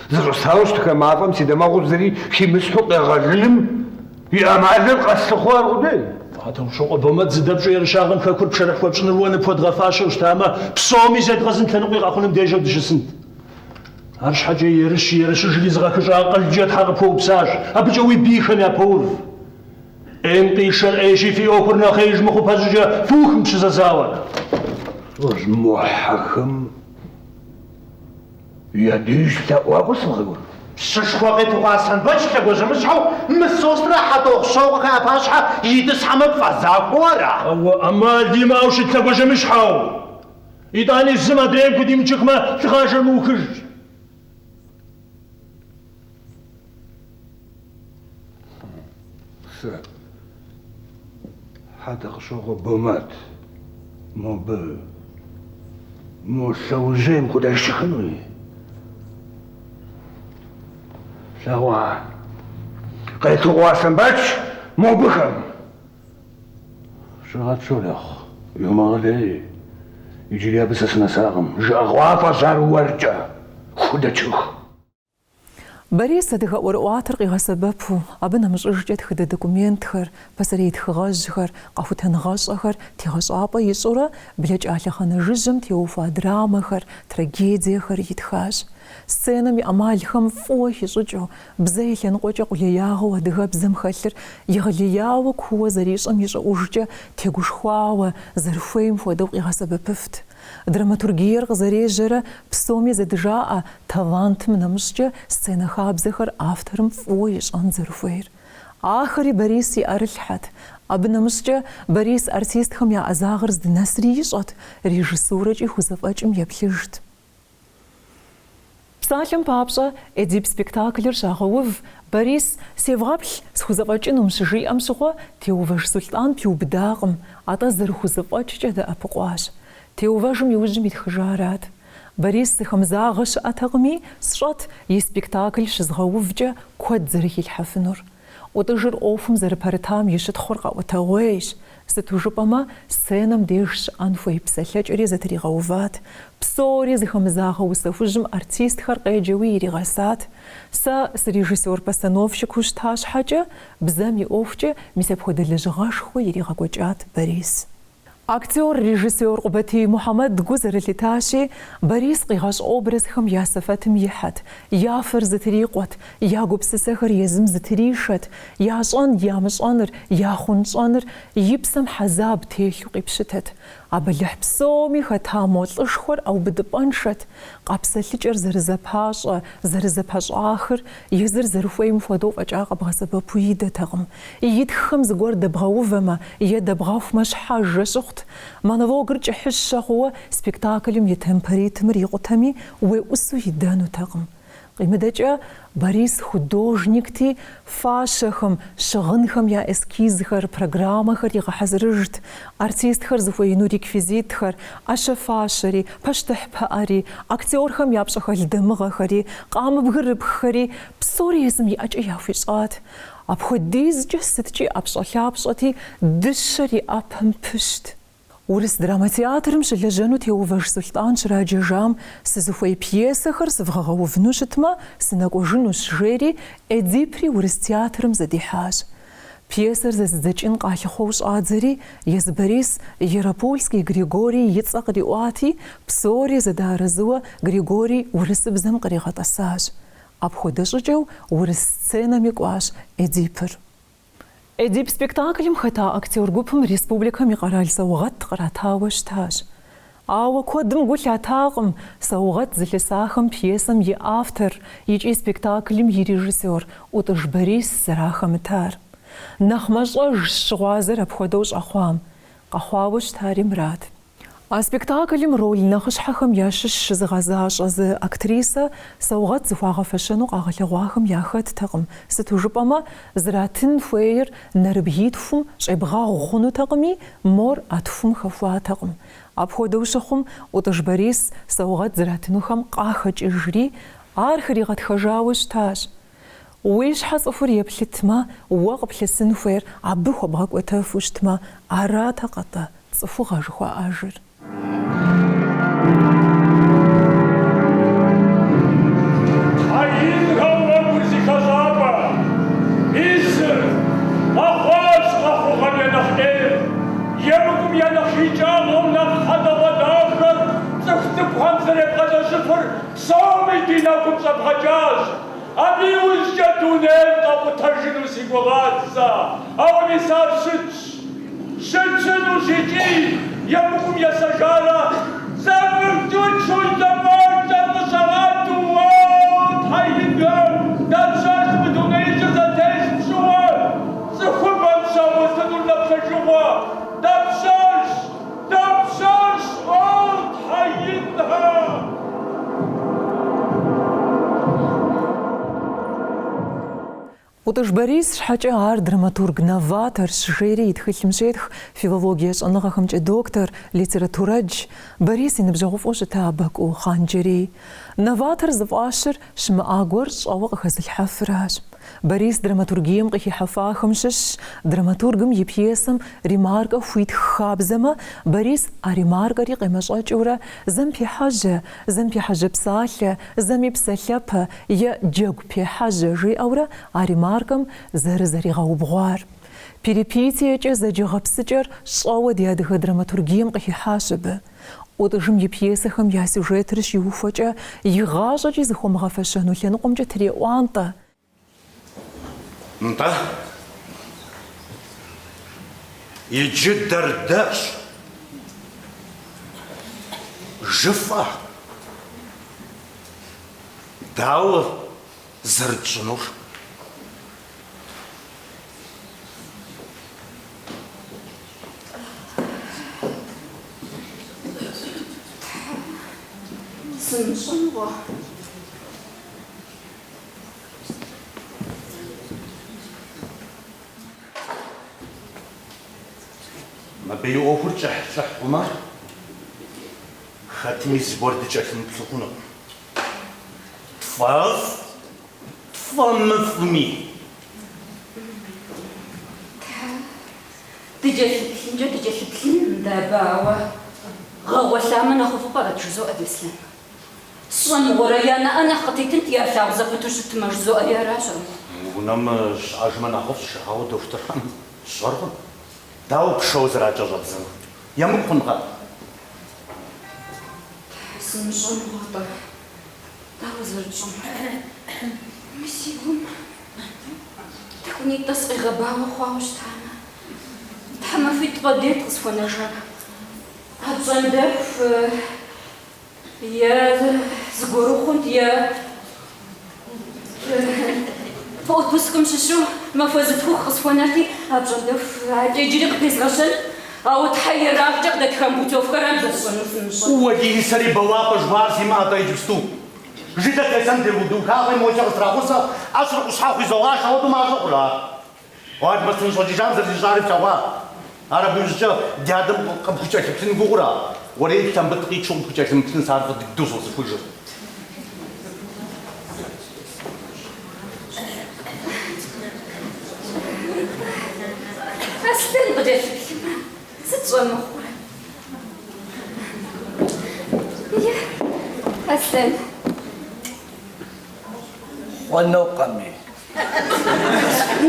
Зэщӏэстауэ щытыхэ мафӏэм си дамэгъур зыри химысхьу къегъэлыным и ӏэмалыр къэслъыхъуэу аркъудей. Хьэтӏохъущокъуэ Бомэт зыдэпщӏу ерыщагъым хэкур пшэрыхь хуэпщӏыныр уэ ныпхуэдгъэфащэу щытамэ, псоми зедгъэзын лъэныкъуи къэхъуным дежьэу дыщысынт. Арщхьэкӏэ ерыщи ерыщыжри зыгъэхыщӏэ акъылкӏэ Тхьэр къыпхуэупсащ, абыкӏэ уи бийхэм япэув. ӏейм къишэр ӏейщи, фи ӏуэхур нэхъеиж мыхъупэ щӏыкӏэ фыух мы пщызэзауэр. Лӏыжь мо хьэхэм я деж лъэӏуакӏуэ сыбгъэкӏуэн? Пщышхуэ Къетыкъуэ Аслъэнбэч лъэгуажьэмыщхьэу Мысострэ Хьэтӏохъущокъуэхэ я пащхьэ итӏысхьэмэ пфӏэзахуэу ара? Ауэ ӏэмал имыӏэу щыт лъэгуажьэмыщхьэу. Итӏани зым адрейм худимычыхмэ, лъыгъажэр мыухыжщ. Сэ Хьэтӏохъущокъуэ Бомэт мобы мо лъэужьейм худэсчыхынуи? Лъэгъуа Къетыкъуэ Аслъэнбэч мобыхэм? Щыгъэт, Щолэхъу, йумыгъэлей. Иджыри абы сэ сынэсакъым. Жыӏэгъуафӏэщ ар уэркӏэ, худэчых. Борис адыгэ ӏуэрыӏуатэр къигъэсэбэпу, абы нэмыщӏыжкӏэ тхыдэ документхэр, пасэрей тхыгъэжьхэр, къэхутэныгъэщӏэхэр тегъэщӏапӏэ ищӏурэ блэкӏа лъэхъэнэ жыжьэм теухуа драмэхэр, трагедиехэр итхащ. Сценэм и ӏэмалхэм фӏыуэ хищӏыкӏыу, бзэ и лъэныкъуэкӏэ къулеягъэу адыгэбзэм хэлъыр егъэлеяуэ кууэ зэрищӏэм ищӏыӏужкӏэ тегушхуауэ, зэрыхуейм хуэдэу къигъэсэбэпыфт. Драматургиер къызэрежьэрэ псоми зэдыжаӏэ талантым нэмыщӏкӏэ сценэ хабзэхэр авторым фӏыуэ ищӏэн зэрыхуейр. Ахэри Борис и ӏэрылъхьэт. Абы нэмыщӏкӏэ, Борис артистхэм я ӏэзагъыр здынэсри ищӏэт, режиссурэкӏи хузэфӏэкӏым еплъыжт. Псалъэм папщӏэ, Эдип спектаклыр щагъэув, Борис, Севгъэплъ, схузэфӏэкӏынум щыжиӏэм щыгъуэ, Теувэж Сулътӏан пиубыдакъым, атӏэ зэрыхузэфӏэкӏкӏэ дэӏэпыкъуащ. Теувэжым иужьым итхыжарат. Борис зыхэмызагъэ щыӏэтэкъыми, сщӏэт и спектакль щызгъэувкӏэ куэд зэрыхилъхьэфынур. ӏутӏыжыр ӏуэхум зэрыпэрытам и щытхъур къэӏуэтэгъуейщ, сыту жыпӏэмэ, сценэм деж щыӏэн хуей псэлъэкӏэри зэтригъэуват, псори зыхэмызагъэ усэ хужьым артистхэр къеджэуи иригъэсат. Сэ сырежиссёр-постановщикыу щыта щхьэкӏэ, бзэм и ӏуэхукӏэ мис апхуэдэ лэжьыгъэшхуэ иригъэкӏуэкӏат Борис. Актёр, режиссёр Къубатий Мухьэмэд гу зэрылъитащи, Борис къигъэщӏ образхэм я сэфэтым ихьэт, я фэр зытрикъуэт, я гупсысэхэр езым зытришэт, ящӏэн, ямыщӏэныр, яхъунщӏэныр и псэм хьэзаб телъу къипщытэт. А бэлыхь псоми хэта мо лӏышхуэр ӏэубыдыпӏэншэт, къэпсэлъыкӏэр зэрызэпащӏэ, зэрызэпэщӏахыр езыр зэрыхуейм хуэдэу фӏэкӏа къэбгъэсэбэпу идэтэкъым. Итххэм зыгуэр дэбгъэувэмэ е дэбгъэхумэ щхьэжэ щыхъут. Монологыр кӏыхьыщэ хъууэ спектаклым и темпоритмыр икъутэми, уеӏусу идэнутэкъым. Къимыдэкӏэ, Борис художникти, фащэхэм, щыгъынхэм я эскизхэр, программэхэр игъэхьэзырыжт, артистхэр зыхуеину реквизитхэр, ӏэщэ-фащэри, пащтыхь пыӏэри, актёрхэм я пщӏэхэлъ дамыгъэхэри, къамэ-бгырыпххэри, псори езым и ӏэкӏэ яхуищӏат. Апхуэдизкӏэ сыткӏи ӏэпщӏэлъапщӏэти, дыщэр и ӏэпэм пыщт. Урыс драмэ театрым щылэжьэну Теувэж Сулътӏан щраджэжам, сызыхуей пьесэхэр сывгъэгъэувыну щытмэ, сынэкӏуэжынущ, жери Эдипри урыс театрым зэдихьащ. Пьесэр зэзыдзэкӏын къалъыхъуэу щӏадзэри, езы Борис Яропольский Григорий и цӏэ къриӏуати, псори зэдэарэзыуэ Григорий урысыбзэм къригъэтӏэсащ. Апхуэдэ щӏыкӏэу урыс сценэми кӏуащ Эдипыр. Эдип спектаклым хэта актёр гупым республикэм и къэрал саугъэт къратауэ щытащ. Ауэ куэдым гу лъатакъым саугъэт зылъысахэм пьесэм и автор икӏи спектаклым и режиссёр ӏутӏыж Борис зэрахэмытар. Нэхъ мащӏэжщ щыгъуазэр апхуэдэу щӏэхъуам. Къэхъуауэ щытари мырат. А спектаклым роль нэхъыщхьэхэм ящыщ щызыгъэзащӏэ зы актрисэ саугъэт зыхуагъэфэщэну къагъэлъэгъуахэм яхэттэкъым, сыту жыпӏэмэ, зратын хуейр нэрыбгитхум щӏебгъэгъу хъунутэкъыми, мор а тхум хэхуатэкъым. Апхуэдэу щыхъум, ӏутӏыж Борис саугъэт зратынухэм къахэкӏыжри, ар хригъэтхэжауэ щытащ. Уи щхьэ цӏыхур еплъытмэ, уэ къыплъысын хуейр абы хуэбгъэкӏуэтэфу щытмэ, аратэкъэ-тӏэ цӏыхугъэ жыхуаӏэжыр? Тхьэ инхэу уэгур зи хэщӏапӏэ, мисыр, къэхъуащ къэхъугъэм я нэхъ ӏейр, емыкӏум я нэхъ икӏагъэу нэхъ хьэдэгъуэдахэр цӏыху цӏыкӏухэм зэребгъэлэжьыфыр псоми ди нэгум щӏэбгъэкӏащ. Абы иужькӏэ дунейр къэкъутэжыну си гугъат сэ, ауэ мис ар щытщ. Щытынущ икӏи емыкӏум есэжарэ зэпымычу зэфӏэкӏэр къыщагъэту, О, Тхьэ инхэр, дапщэщ мы дунеижьыр зэтес пщӏыуэ, цӏыхубэм щагъуэтынур нэплъэжыгъуэ, дапщэщ? Дапщэщ, о, Тхьэ инхэр! ӏутӏыж Борис щхьэкӏэ ар драматург-новаторщ, жери и тхылъым щетх филологие щӏэныгъэхэмкӏэ доктор, литературэдж, Борис и ныбжьэгъуфӏу щыта Бакӏуу Хъанджэрий. Новатор зыфӏащыр щымыӏа гуэр щӏэуэ къыхэзылъхьэфращ. Борис драматургием къыхихьэфахэм щыщщ, драматургым и пьесэм ремаркэ хуитх хабзэмэ, Борис а ремаркэри къемэщӏэкӏыурэ зэм пехьэжьэ, зэм пехьэжьэ псалъэ, зэми псалъэпэ е джэгу пехьэжьэ жиӏэурэ а ремаркэм зэрызэригъэубгъуар. Перипетиекӏэ зэджэ гъэпсыкӏэр щӏэуэ ди адыгэ драматургием къыхихьащ абы. ӏутӏыжым и пьесэхэм я сюжетыр щиухуэкӏэ игъащӏэкӏи зыхуэмыгъэфэщэну лъэныкъуэмкӏэ треӏуантӏэ. Нтӏэ, иджы дэр-дэрщ. Жыфӏэ, дауэ зэрытщӏынур? Сымыщӏэ мыгъуэ. Мыбы и ӏуэхур кӏыхь-лӏыхь хъумэ, хэтми зыгуэр дыкӏэлъымыплъу хъунукъым. Тфӏэфӏ, тфӏэмыфӏми. Тхьэ, дыкӏэлъыплъынкӏэ дыкӏэлъыплъын дэ абы, ауэ гъэгъуэлъамэ нэхъыфӏу пӏэрэт, жызоӏэ Беслъэн. Сщӏэ мыгъуэрэ, я нэӏэ нэхъ къытетынт ялъагъу зэпыту щытмэ, жызоӏэри аращ армыхъу. Унэм щыӏэжмэ нэхъыфӏщ, ауэ дохутырхэм сщӏэркъым. Дауэ пшэуэ зэракӏэщӏэбдзэнур? Емыкӏу хъункъэ? Тхьэ, сымыщӏэ мыгъуэ-тӏэ, дауэ зэрытщӏынур? Мы си гум тӏэкӏунитӏэ сыкъигъэбауэ хъуауэ щытамэ, тхьэмахуитӏ къудейт къысхуэнэжар. Апщӏондэху Е зыгуэру хъунт, е отпускым щыщу махуэ зытхух къысхуэнэрти, апщӏондэху адэкӏэ иджыри къыпезгъэщэнт, ауэ тхьэ ерагъкӏэ къыдэтхам путевкэрам зэрысщӏэнур сымыщӏэ. Уэлэхьи, сэри бэуапӏэ жыхуаӏэр симыӏэ-тӏэ иджыпсту. Жылэ тесэн дыухауи мокӏэ къыстрагъусэ, ӏэщыр къущхьэхъу изогъашэ, ауэдэу мащӏэ хъурэ ар? Алмэстым щӏэкӏыжам зэрызищӏари плъэгъуа? Ар абы иужькӏэ дядэм къыпхукӏэлъыплъын гугъурэ? Уэрей лъэмбытӏ къичу къыпхукӏэлъымыплъын сэ ар фӏы дыдэу соцӏыхужыр. Аслъэн къыкӏэлъыплъмэ, сыт щӏэмыхъур? Е, Аслъэн. Хъунукъыми.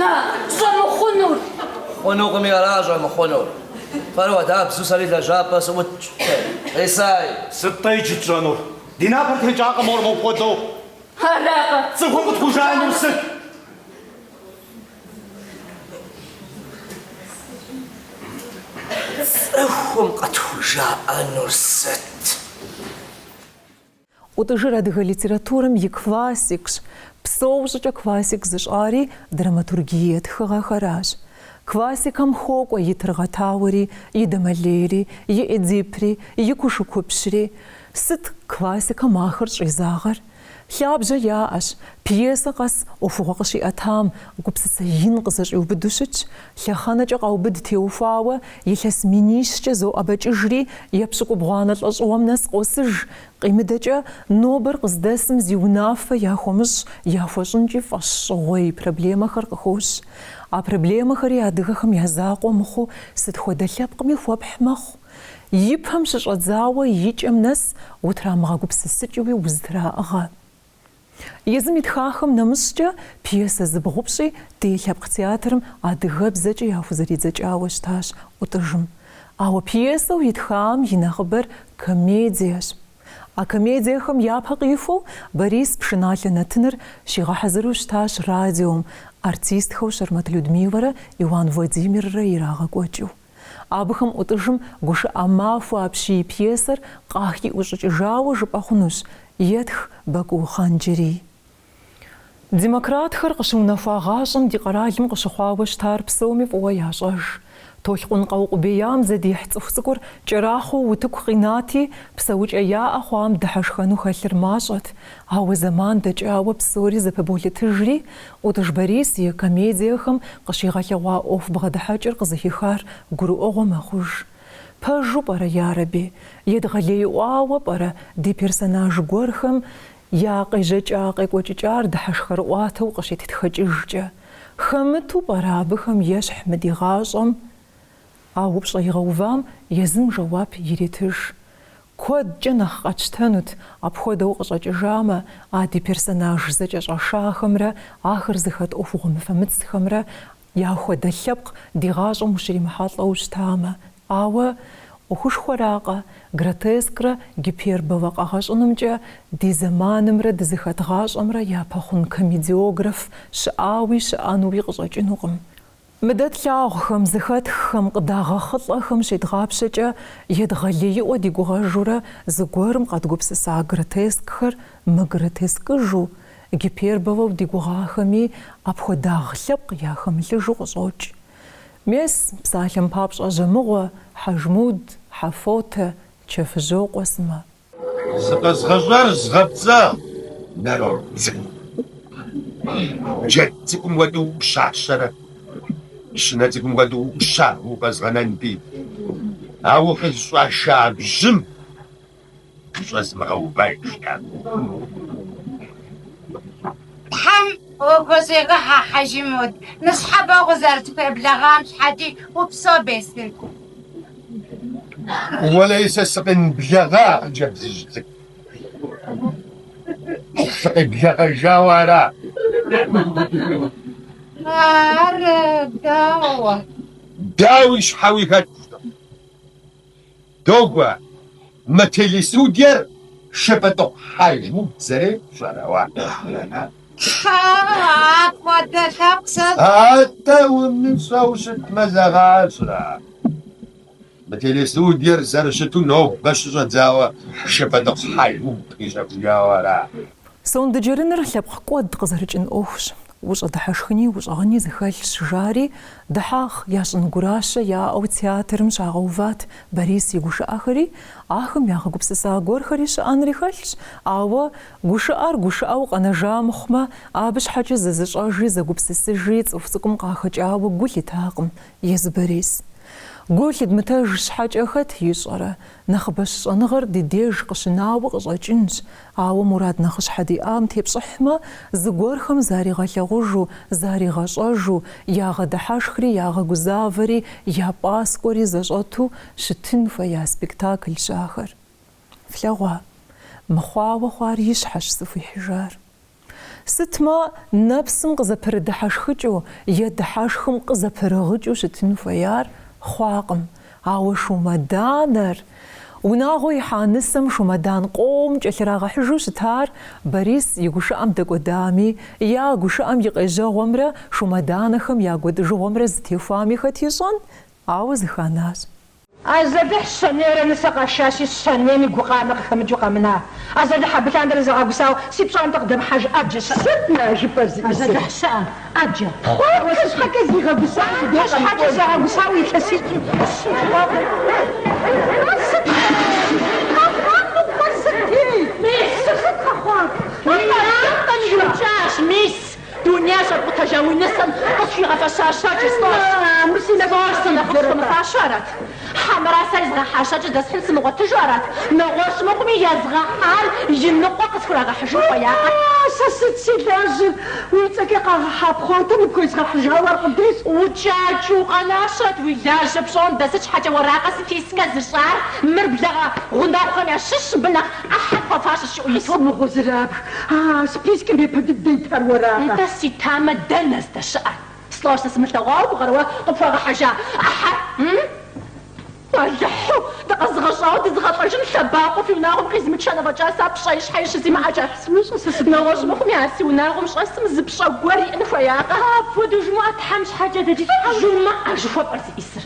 На, щӏэмыхъунур! Хъунукъыми ара щӏэмыхъунур. Фэр хуэдабзэу сэри лэжьапӏэ сыӏутщ. Исай! Сыт-тӏэ иджы тщӏэнур? Ди напэр текӏакъэ мор мопхуэдэу? Аракъэ? Цӏыхум къытхужаӏэнур сыт? Цӏыхум къытхужаӏэнур сыт? ӏутӏыжыр адыгэ литературэм и классикщ. Псэу щӏыкӏэ классик зыщӏари драматургие тхыгъэхэращ. Классикэм хуокӏуэ и Тыргъэтауэри, и Дамэлейри, и Эдипри, и Кушыкупщри. Сыт классикэм ахэр щӏизагъэр? Лъабжьэ яӏэщ, пьесэ къэс ӏуэхугъуэ къыщиӏэтам гупсысэ ин къызэщӏиубыду щытщ, лъэхъэнэкӏэ къаубыд теухуауэ илъэс минищкӏэ зоӏэбэкӏыжри, епщыкӏубгъуанэ лӏэщӏыгъуэм нэс къосыж, къимыдэкӏэ нобэр къыздэсым зи унафэ яхуэмыщӏ, яхуэщӏынкӏи фӏэщщӏыгъуей проблемэхэр къыхощ. А проблемэхэри адыгэхэм я закъуэ мыхъуу сыт хуэдэ лъэпкъми хуэпхь мэхъу. И пэм щыщӏэдзауэ и кӏэм нэс утрамыгъэгупсысыкӏыуи узэтраӏыгъэ. Езым итхахэм нэмыщӏкӏэ, пьесэ зыбгъупщӏи ди лъэпкъ театрым адыгэбзэкӏэ яхузэридзэкӏауэ щытащ ӏутӏыжым. Ауэ пьесэу итхам и нэхъыбэр комедиещ. А комедиехэм япэ къихуэу Борис пшыналъэ нэтыныр щигъэхьэзыру щытащ радиом, артистхэу Щэрмэт Людмилэрэ Иуан Владимиррэ ирагъэкӏуэкӏыу. Абыхэм ӏутӏыжым Гушыӏэ махуэ апщий пьесэр къахиӏущӏыкӏыжауэ жыпӏэ хъунущ, етх Бакӏуу Хъанджэрий. Демократхэр къыщыунэхуа гъащӏэм ди къэралым къыщыхъуауэ щытар псоми фӏыуэ ящӏэж. Толъкъун къэукъубеям зэдихь цӏыху цӏыкӏур кӏэрахъуэу утыку къинати, псэукӏэ яӏэ хъуам дыхьэшхэну хэлъыр мащӏэт. Ауэ зэман дэкӏауэ псори зэпыболъытыжри, ӏутӏыж Борис и комедиехэм къыщигъэлъэгъуа ӏуэху бгъэдыхьэкӏэр къызыхихар гурыӏуэгъуэ мэхъуж. Пэжу пӏэрэ, ярэби, едгъэлеиӏуауэ пӏэрэ ди персонаж гуэрхэм я къежьэкӏа-къекӏуэкӏыкӏар дыхьэшхэрыӏуатэу къыщеттхэкӏыжкӏэ? Хэмыту пӏэрэ абыхэм ещхь мы ди гъащӏэм? А упщӏэ игъэувам езым жэуап иретыж. Куэдкӏэ нэхъ къэтщтэнут апхуэдэу къыщӏэкӏыжамэ, а ди персонаж зэкӏэщӏэшахэмрэ ахэр зыхэт ӏуэхугъуэ мыфэмыцхэмрэ яхуэдэ лъэпкъ ди гъащӏэм ущримыхьэлӏэу щытамэ. Ауэ ӏуэхушхуэракъэ, гротескрэ гиперболэ къэгъэщӏынымкӏэ ди зэманымрэ дызыхэт гъащӏэмрэ япэхъун комедиограф щыӏауи щыӏэнуи къыщӏэкӏынукъым. Мы дэ тлъагъухэм, зэхэтххэм, къыдагъэхъылӏэхэм щедгъапщэкӏэ, едгъэлеиӏуэ ди гугъэжурэ зыгуэрым къэдгупсыса гротескхэр мыгротескыжу, гиперболэу ди гугъахэми апхуэдагъ лъэпкъ яхэмылъыжу къыщӏокӏ. Мес, псалъэм папщӏэ, Жьэмыгъуэ, Хьэжмуд, Хьэфотэ, Чэфыжьокъуэ сымэ. Зыкъэзгъэщӏар згъэпцӏа, народ цӏыкӏу. Джэд цӏыкӏум хуэдэу уӏущащэрэ, щынэ цӏыкӏум хуэдэу уӏущагъыу укъэзгъэнэнти, а укъызыщӏаша бжьым ущӏэзмыгъэувэж. Тхьэм ухущӏигъыхьэ, Хьэжмуд, ныщхьэбэ укъызэрытхуеблэгъам щхьэкӏи упсэу, Беслъэн. Уэлэхьи, сэ сыкъемыблэгъа, хъыджэбзыжь цӏыкӏу. Сыкъеблэгъэжауэ ара? Ар дауэ? Дауи щхьэуи хэтщ. Догуэ, мы телестудиер Шэбэтӏыхъу Хьэжмуд зэрейр пщӏэрэ уэ? Тхьэ, апхуэдэ лъэпкъ сэ. Атӏэ умыщӏэу щытмэ зэгъащӏэ. Мы телестудиер зэрыщыту нобэ щыщӏэдзауэ Шэбэтӏыхъу Хьэжмуд къищэхужауэ ара? Сондэджэрыныр лъэпкъ кӏуэд къызэрыкӏын ӏуэхущ. Ущӏэдыхьэшхыни ущӏэгъыни зэхэлъщ, жари, дыхьэх ящӏын гуращэ яӏэу театрым щагъэуват Борис и гушыӏэхэри, ахэм ягъэгупсыса гуэрхэри щыӏэнри хэлъщ, ауэ гушыӏэр гушыӏэу къэнэжа мыхъумэ, абы щхьэкӏэ зызыщӏэжри зэгупсысыжри цӏыху цӏыкӏум къахэкӏауэ гу лъитакъым езы Борис. Гу лъыдмытэж щхьэкӏэ хэт ищӏэрэ, нэхъыбэ щыщӏэныгъэр ди деж къыщынауэ къыщӏэкӏынщ, ауэ мурад нэхъыщхьэ диӏам тепщӏыхьмэ, зыгуэрхэм заригъэлъагъужу, заригъэщӏэжу, ягъэдыхьэшхри, ягъэгузавэри, я пӏаскӏуэри зэщӏэту щытын хуея спектаклщ ахэр. Флъэгъуа, мыхъуауэ хъуар и щхьэщ зыхуихьыжар. Сытмэ, нэпсым къызэпырыдыхьэшхыкӏыу е дыхьэшхым къызэпырыгъыкӏыу щытын хуеяр хъуакъым, ауэ шумэданэр, унагъуэ ихьа нысэм шумэдан къом кӏэлъырагъэхьыжу щытар Борис и гушыӏэм дэкӏуэдами, е а гушыӏэм и къежьэгъуэмрэ шумэданэхэм я кӏуэдыжыгъуэмрэ зытехуами хэт ищӏэн, ауэ зыханащ. Азалыхь щэнейрэ нысэ къашащи, щэнейми гукъанэ къыхэмыкӏыу къэмына. Азалыхь абы лъандэрэ загъэгусауэ си пщӏантӏэ къыдэмыхьэж ӏэджэ щыӏэ. Сыт на жыпӏэр зиӏысыр? Азалыхь щыӏэ, ӏэджэ. Пхъуантэ щхьэкӏэ зигъэгусауэ си дей Пхъуантэ щхьэкӏэ къэмыкӏуэж. загъэгусауэ илъэситӏым щым хъуакъым. Ар сыт къэхъуа мыгъуэр сыт ей? Мис! Сыт къэхъуар? Уи пщӏантӏэм иукӏащ, мис! Дунейр щӏэпкъутэжа уи нысэм къысхуигъэфэща щэкӏыр слӏощ. Мыр си нэгу Слӏощ, сэ нэхъыфӏ схуэмыфащэу арат? Хьэмэрэ сэ езгъэхьа щэкӏыр здэсхьын сымыгъуэтыжу арат? Нэгъуэщӏ мыхъуми езгъэхьар и ныкъуэ къысхурагъэхьыжын хуеякъэ? Сэ сыт си лажьэр? Уи цӏэкӏэ къагъэхьа пхъуантэр ныпхуезгъэхьыжауэ аркъудейщ. Укӏакӏэу укъэнащэрэт уи лажьэ пщӏондэ, сыт щхьэкӏэ уэракъэ спискэ зыщӏар? Мыр благъэ гъунэгъухэм ящыщщ, мыбы нэхъ ӏыхьэ хуэфащэщ жиӏэу иту. Сыт мыгъуэ зэрабг? А спискэм япэ дыдэ итар уэракъэ? Нтӏэ, ситамэ, дэнэ здэщыӏэр? Слӏощ, сэ сымылъэгъуауэ пӏэрэ уэ къыпхуагъэхьэжа ӏыхьэр? М? Алыхьу, дыкъэзыгъэщӏауэ дызыгъэлӏэжын лъэбакъуэ фи унагъуэм къизмычэн афӏэкӏа сэ пщӏэи щхьэи щызимыӏэкӏэ. Сымыщӏэ сэ сыт. Нэгъуэщӏ мыхъуми, а си унагъуэм щӏэсым зы пщӏэ гуэр иӏэн хуеякъэ? Апхуэдэу жумыӏэ Тхьэм щхьэкӏэ дэ ди Тхьэм жумыӏэ жыхуэпӏэр зиӏисыр.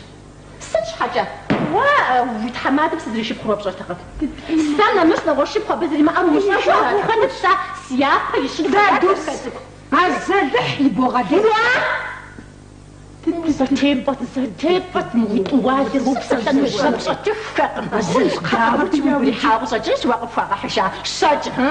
Сыт щхьэкӏэ? Уэ уи тхьэмадэм сызэришыпхъур уэ пщӏэртэкъым. Сэ нэмыщӏ нэгъуэщӏ шыпхъу абы зэримыӏэр умыщӏэжу арат? Хэтыт сэ сяпэ ищын хуеяр Дадус, Дахэ цӏыкӏу? Азалыхь ибогъэлей. Уа! Зэтепӏэт, зэтепӏэт, мы уи тӏуалэр упсэлъэну жьэ пщӏэтыххэкъым. Хъунщ, кхъыӏэ, уигу ирихьауэ къыщӏэкӏынщ уэ къыпхуагъэхьыжа щэкӏ, ы?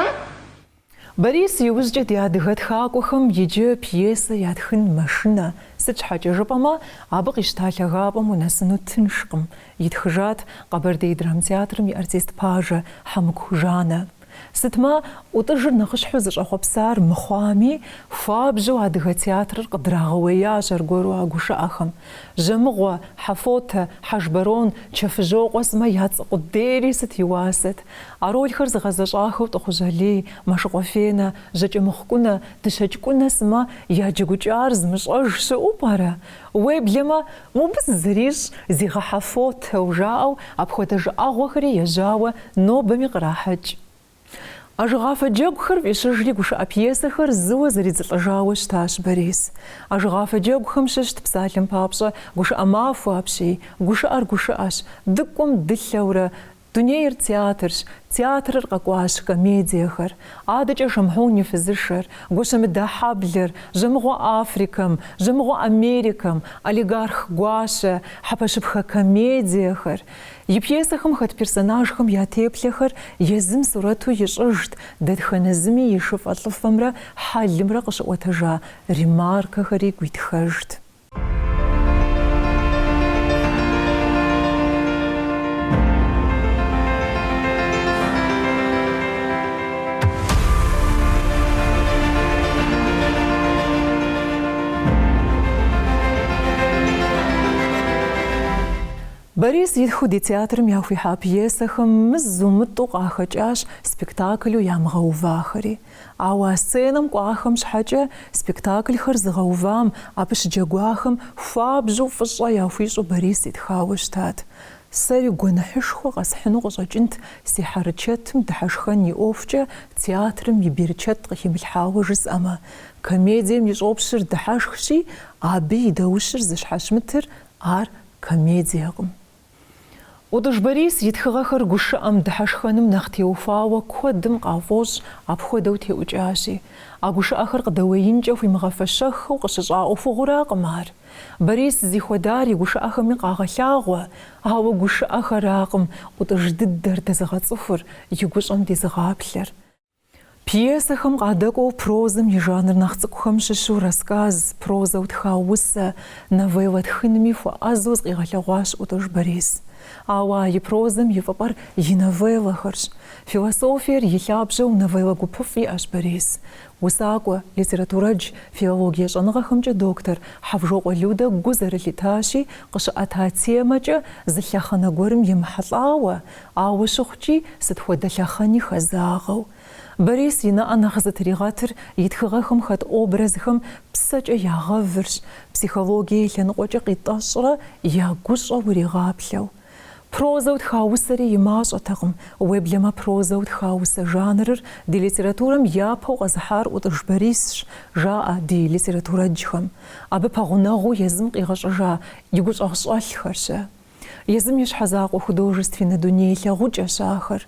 Борис иужькӏэ ди адыгэ тхакӏуэхэм иджы пьесэ ятхын мэшынэ, сыт щхьэкӏэ жыпӏэмэ, абы къищта лъагапӏэм унэсыну тыншкъым, итхыжат Къэбэрдей драмтеатрым и артист пажэ Хьэмыку Жаннэ. Сытмэ, ӏутӏыжыр нэхъыщхьэу зыщӏэхъуэпсар мыхъуами, хуабжьу адыгэ театрыр къыдрагъэуеящ аргуэру а гушыӏэхэм. Жьэмыгъуэ, Хьэфотэ, Хьэжбарон, Чэфыжьокъуэ сымэ я цӏэ къудейри сыт и уасэт? А ролхэр зыгъэзэщӏахэу Тӏыхъужь Алий, Мэшыкъуэ Фенэ, Жьэкӏэмыхъу Кӏунэ, Дыщэкӏ Кӏунэ сымэ я джэгукӏар зымыщӏэж щыӏэу пӏэрэ? Уеблэмэ, мобы зызэрищӏ зигъэхьэфотэу жаӏэу апхуэдэ жыӏэгъуэхэри ежьауэ нобэми кърахьэкӏ. Ажэгъафэ джэгухэр фӏищыжри гушыӏэ пьесэхэр зыуэ зэридзылӏэжауэ щытащ Борис. Ажэгъафэ джэгухэм щыщт, псалъэм папщӏэ, гушыӏэ махуэ апщий, гушыӏэр гушыӏэщ, дыкӏуэм дылъэурэ. Дунейр театрщ, театрыр къэкӏуащ комедиехэр. Адэкӏэ Шамхьун и фызышэр, Гуащэмыдэ хьэблэр, Жьэмыгъуэ Африкэм, Жьэмыгъуэ Америкэм, Олигарх гуащэ, Хьэпэщыпхэ комедиехэр. И пьесэхэм хэт персонажхэм я теплъэхэр езым сурэту ищӏыжт, дэтхэнэ зыми и шыфӏэлӏыфэмрэ хьэлымрэ къыщыӏуэтэжа ремаркэхэри гуитхэжт. Борис итхыу ди театрым яхуихьа пьесэхэм мызу-мытӏу къахэкӏащ спектаклу ямыгъэувахэри. Ауэ а сценэм кӏуахэм щхьэкӏэ спектаклхэр зыгъэувам, абы щыджэгуахэм хуабжьу фӏыщӏэ яхуищӏу Борис итхауэ щытат. Сэри гуэныхьышхуэ къэсхьыну къыщӏэкӏынт си хьэрычэтым дыхьэшхэн и ӏуэхукӏэ театрым и берычэт къыхимылъхьауэ жысӏэмэ. Комедием и щӏопщыр дыхьэшхщи, абы и даущыр зыщхьэщымытыр ар комедиекъым. ӏутӏыж Борис и тхыгъэхэр гушыӏэм, дыхьэшхэным нэхъ теухуауэ куэдым къафӏощӏ, апхуэдэу теӏукӏащи. А гушыӏэхэр къыдэуеинкӏэ хуимыгъэфэщэххэу къыщыщӏа ӏуэхугъуэракъым ар. Борис зихуэдар и гушыӏэхэми къагъэлъагъуэ, ауэ гушыӏэхэракъым ӏутӏыж дыдэр дэзыгъэцӏыхур, и гущӏэм дизыгъаплъэр. Пьесэхэм къадэкӏуэу прозэм и жанр нэхъ цӏыкӏухэм щыщу рассказ, прозэу тха усэ, новеллэ тхынми хуэӏэзэу зыкъигъэлъэгъуащ ӏутӏыж Борис. Ауэ а и прозэм и фӏыпӏэр и новеллэхэрщ. Философиер и лъабжьэу новеллэ гупыфӏ иӏэщ Борис. Усакӏуэ, литературэдж, филологие щӏэныгъэхэмкӏэ доктор Хьэвжокъуэ Людэ гу зэрылъитащи, къыщыӏэта темэкӏэ зы лъэхъэнэ гуэрым емыхьэлӏауэ, ауэ щыхъукӏи, сыт хуэдэ лъэхъэни хэзагъэу. Борис и нэӏэ нэхъ зытригъэтыр и тхыгъэхэм хэт образхэм псэкӏэ ягъэвырщ, психологие и лъэныкъуэкӏэ къитӏэщӏрэ я гущӏэ уригъаплъэу. Прозэу тха усэри и мащӏэтэкъым, уеблэмэ прозэу тха усэ жанрыр ди литературэм япэу къэзыхьар ӏутӏыж Борисщ, жаӏэ ди литературэджхэм. Абы пэгъунэгъуу езым къигъэщӏыжа и гущӏэгъщӏэлъхэр-щэ? Езым и щхьэзакъуэ художественнэ дуней лъагъукӏэщ ахэр.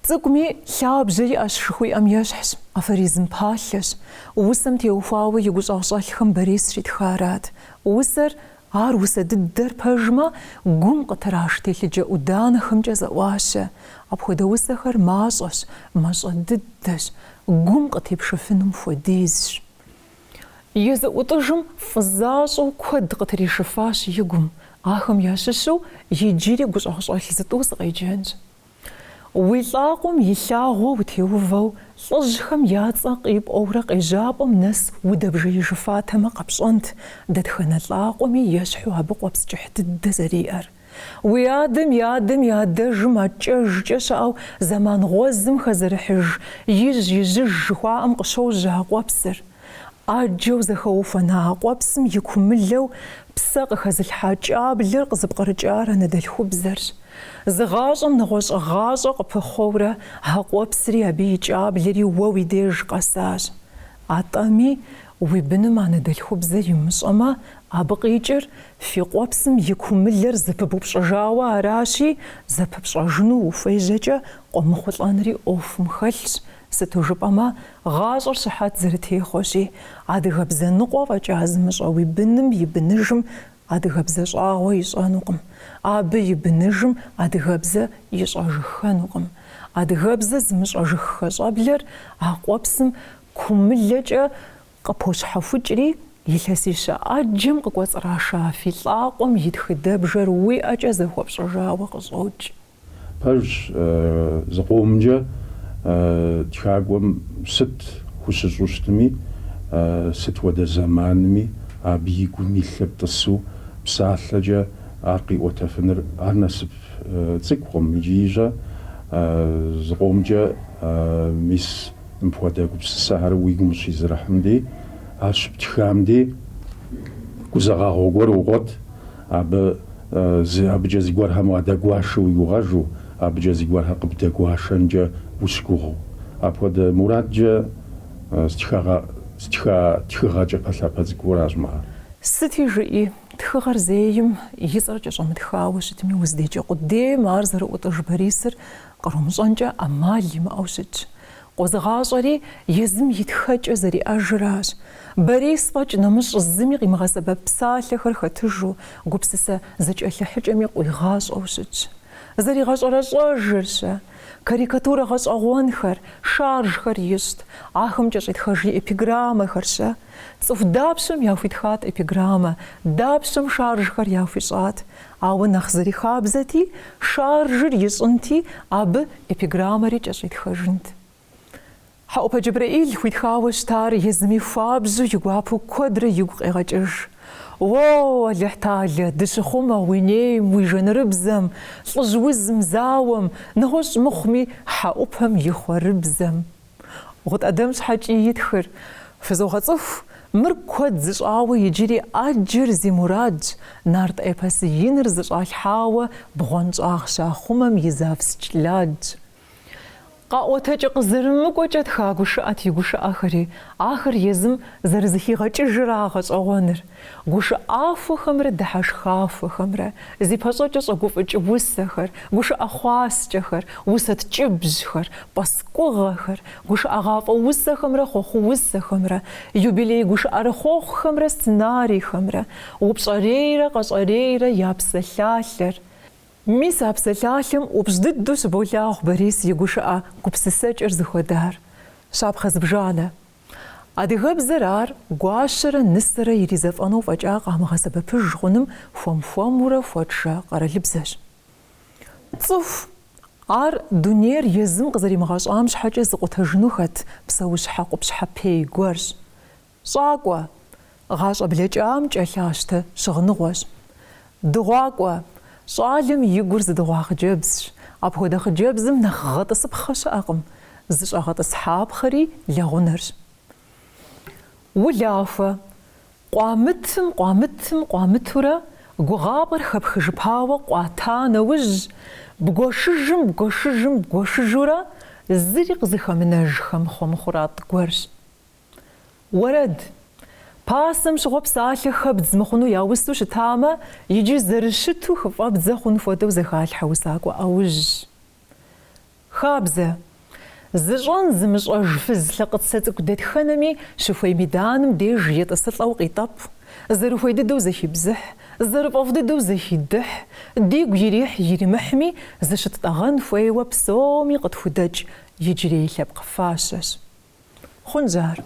Цӏыкӏуми лъабжьэ иӏэщ жыхуиӏэм ещхьщ, афоризм палъэщ. Усэм теухуауэ и гущӏэгъщӏэлъхэм Борис щитхарат. Усэр, ар усэ дыдэр пэжмэ, гум къытраш телъыджэ ӏуданэхэмкӏэ зэӏуащэ. Апхуэдэ усэхэр мащӏэщ, мащӏэ дыдэщ, гум къытепшыфынум хуэдизщ. Езы ӏутӏыжым фӏы защӏэу куэд къытришыфащ и гум, ахэм ящыщу иджыри гущӏэгъщӏэлъ зытӏу сыкъеджэнщ. Уи лӏакъуэм и лъагъуэ утеувэу лӏыжьхэм я цӏэ къипӏуэурэ къежьапӏэм нэс удэбжеижыфатэмэ къэпщӏэнт, дэтхэнэ лӏакъуэми ещхьу абы къуэпс кӏыхь дыдэ зэриӏэр. Уи адэм и адэм и адэжым адкӏэжкӏэ щыӏэу зэман гъуэзым хэзэрыхьыж ижь-ижьыж жыхуаӏэм къыщожьэ а къуэпсыр. ӏэджэу зэхэухуэна а къуэпсым и кумылэу псэ къыхэзылъхьа кӏаблэр къызыпкърыкӏар анэдэлъхубзэрщ. Зы гъащӏэм нэгъуэщӏ гъащӏэ къыпыхъуэурэ а къуэпсри абы и кӏаблэри уэ уи деж къэсащ. Атӏэми, уи быным анэдэлъхубзэр имыщӏэмэ, абы къикӏыр фи къуэпсым и кумылэр зэпыбупщӏыжауэ аращи, зэпыпщӏэжыну ухуежьэкӏэ къомыхъулӏэнри ӏуэхум хэлъщ, сыту жыпӏэмэ, гъащӏэр щыхьэт зэрытехъуэщи, адыгэбзэ ныкъуэ фӏэкӏа зымыщӏэ уи быным и быныжым адыгэбзэ щӏагъуэ ищӏэнукъым, абы и быныжым адыгэбзэ ищӏэжыххэнукъым. Адыгэбзэ зымыщӏэжыххэ щӏэблэр а къуэпсым кумылэкӏэ къыпощхьэхукӏри, илъэсищэ ӏэджэм къыкӏуэцӏраша фи лӏакъуэм и тхыдэбжэр уи ӏэкӏэ зэхуэпщӏыжауэ къыщӏокӏ. Пэжщ, зыкъомкӏэ тхакӏуэм сыт хущыщӏу щытми, сыт хуэдэ зэманми абы и гум илъыр тӏысу псалъэкӏэ ар къиӏуэтэфыныр ар насып цӏыкӏукъым икӏи-щэ зыкъомкӏэ мис мыпхуэдэ гупсысэхэр уи гум къыщизэрыхьым дей, ар щыптхам дей гузэгъэгъуэ гуэр угъуэт, абы абыкӏэ зыгуэрхэм уадэгуашэ уи гугъэжу, абыкӏэ зыгуэрхэр къыбдэгуашэнкӏэ ущыгугъыу. Апхуэдэ мурадкӏэ стха тхыгъэ кӏапэлъапэ цӏыкӏуращ мыхэр. Сыти жыӏи. Тхыгъэр зейм и цӏэр кӏэщӏэмытхауэ щытми, уздеджэ къудейм ар зэрыӏутӏыж Борисыр кърумыщӏэнкӏэ ӏэмал имыӏэу щытщ. Къозыгъащӏэри езым и тхэкӏэ зэриӏэжыращ. Борис фӏэкӏ нэмыщӏ зыми къимыгъэсэбэп псалъэхэр хэтыжу, гупсысэ зэкӏэлъыхьыкӏэми къуигъащӏэу щытщ. Зэригъэщӏэрэщӏэжыр-щэ? Карикатурэ гъэщӏэгъуэнхэр, шаржхэр ищӏт, ахэм кӏэщӏитхэж и эпиграммэхэр-щэ? Цӏыху дапщэм яхуитхат эпиграммэ, дапщэм шаржхэр яхуищӏат, ауэ нэхъ зэрихабзэти, шаржыр ищӏынти, абы эпиграммэри кӏэщӏитхэжынт. Хьэӏупэ Джэбрэӏил хуитхауэ щытар езыми хуабжьу и гуапэу куэдрэ игу къегъэкӏыж. Уо, Алыхьталэ, дыщыхъумэ уи нейм, уи жэнырыбзэм, лӏыжь узым, зауэм, нэгъуэщӏ мыхъуми, Хьэӏупэм и хъуэрыбзэм. Гъут ӏэдэм щхьэкӏи итхыр, Фызогъэцӏыху, мыр куэд зыщӏауэ иджыри ӏэджэр зи мурадщ, нарт эпос иныр зыщӏалъхьауэ бгъуэнщӏагъ щахъумэм и завскӏладщ. Къэӏуэтэкӏэ къызэрымыкӏуэкӏэ тха гушыӏэт и гушыӏэхэри, ахэр езым зэрызэхигъэкӏыжыра гъэщӏэгъуэныр. Гушыӏахуэхэмрэ дыхьэшхахуэхэмрэ, зи пащӏэкӏэ щӏэгуфӏыкӏ усэхэр, гушыӏэ хъуаскӏэхэр, усэ ткӏыбжьхэр, пӏэскӏугъэхэр, гушыӏэгъафӏэ усэхэмрэ хъуэхъу усэхэмрэ, юбилей гушыӏэрыхъуэхъухэмрэ сценарийхэмрэ, упщӏэрейрэ къэщӏэрейрэ я псалъалъэр. Мис а псалъалъэм ӏупщӏ дыдэу щыболъагъу Борис и гушыӏэ гупсысэкӏэр зыхуэдар. Щапхъэ зыбжанэ. Адыгэбзэр ар гуащэрэ нысэрэ иризэфӏэнэу фӏэкӏа къамыгъэсэбэпыж хъуным хуэм-хуэмурэ хуэтшэ къэралыбзэщ. Цӏыху, ар дунейр езым къызэримыгъэщӏам щхьэкӏэ зыкъутэжыну хэт псэущхьэ къупщхьэпей гуэрщ. Щӏакӏуэ, гъащӏэ блэкӏам кӏэлъащтэ щыгъыныгъуэщ. Дыгъуакӏуэ, щӏалэм и гур зыдыгъуа хъыджэбзщ. Апхуэдэ хъыджэбзым нэхъ гъэтӏысыпхъэ щыӏэкъым, зыщӏэгъэтӏысхьапхъэри лэгъунэрщ. Улахуэ, къуамытым, къуамытым, къуамытурэ, гугъапӏэр хэпхыжыпауэ къуата нэужь, бгуэшыжым, бгуэшыжым, бгуэшыжурэ, зыри къызыхэмынэж хэмыхъуэ-мыхъуратӏ гуэрщ. Уэрэд. Пасэм щыгъуэ псалъэ хэбдз мыхъуну яусу щытамэ, иджы зэрыщыту хыфӏэбдзэ хъун хуэдэу зэхалъхьэ усакӏуэ ӏэужьщ. Хабзэ. Зыщӏэн зымыщӏэж фыз лъэкъыцэ цӏыкӏу дэтхэнэми щыхуей меданым деж етӏысылӏэу къитӏэпӏ, зэрыхуей дыдэу зэхибзыхь, зэрыфӏэфӏ дыдэу зэхидыхь, дигу ирихь-иримыхьми зыщыттӏэгъэн хуейуэ псоми къытхудэкӏ иджырей лъэпкъ фащэщ. Хъунщ ар.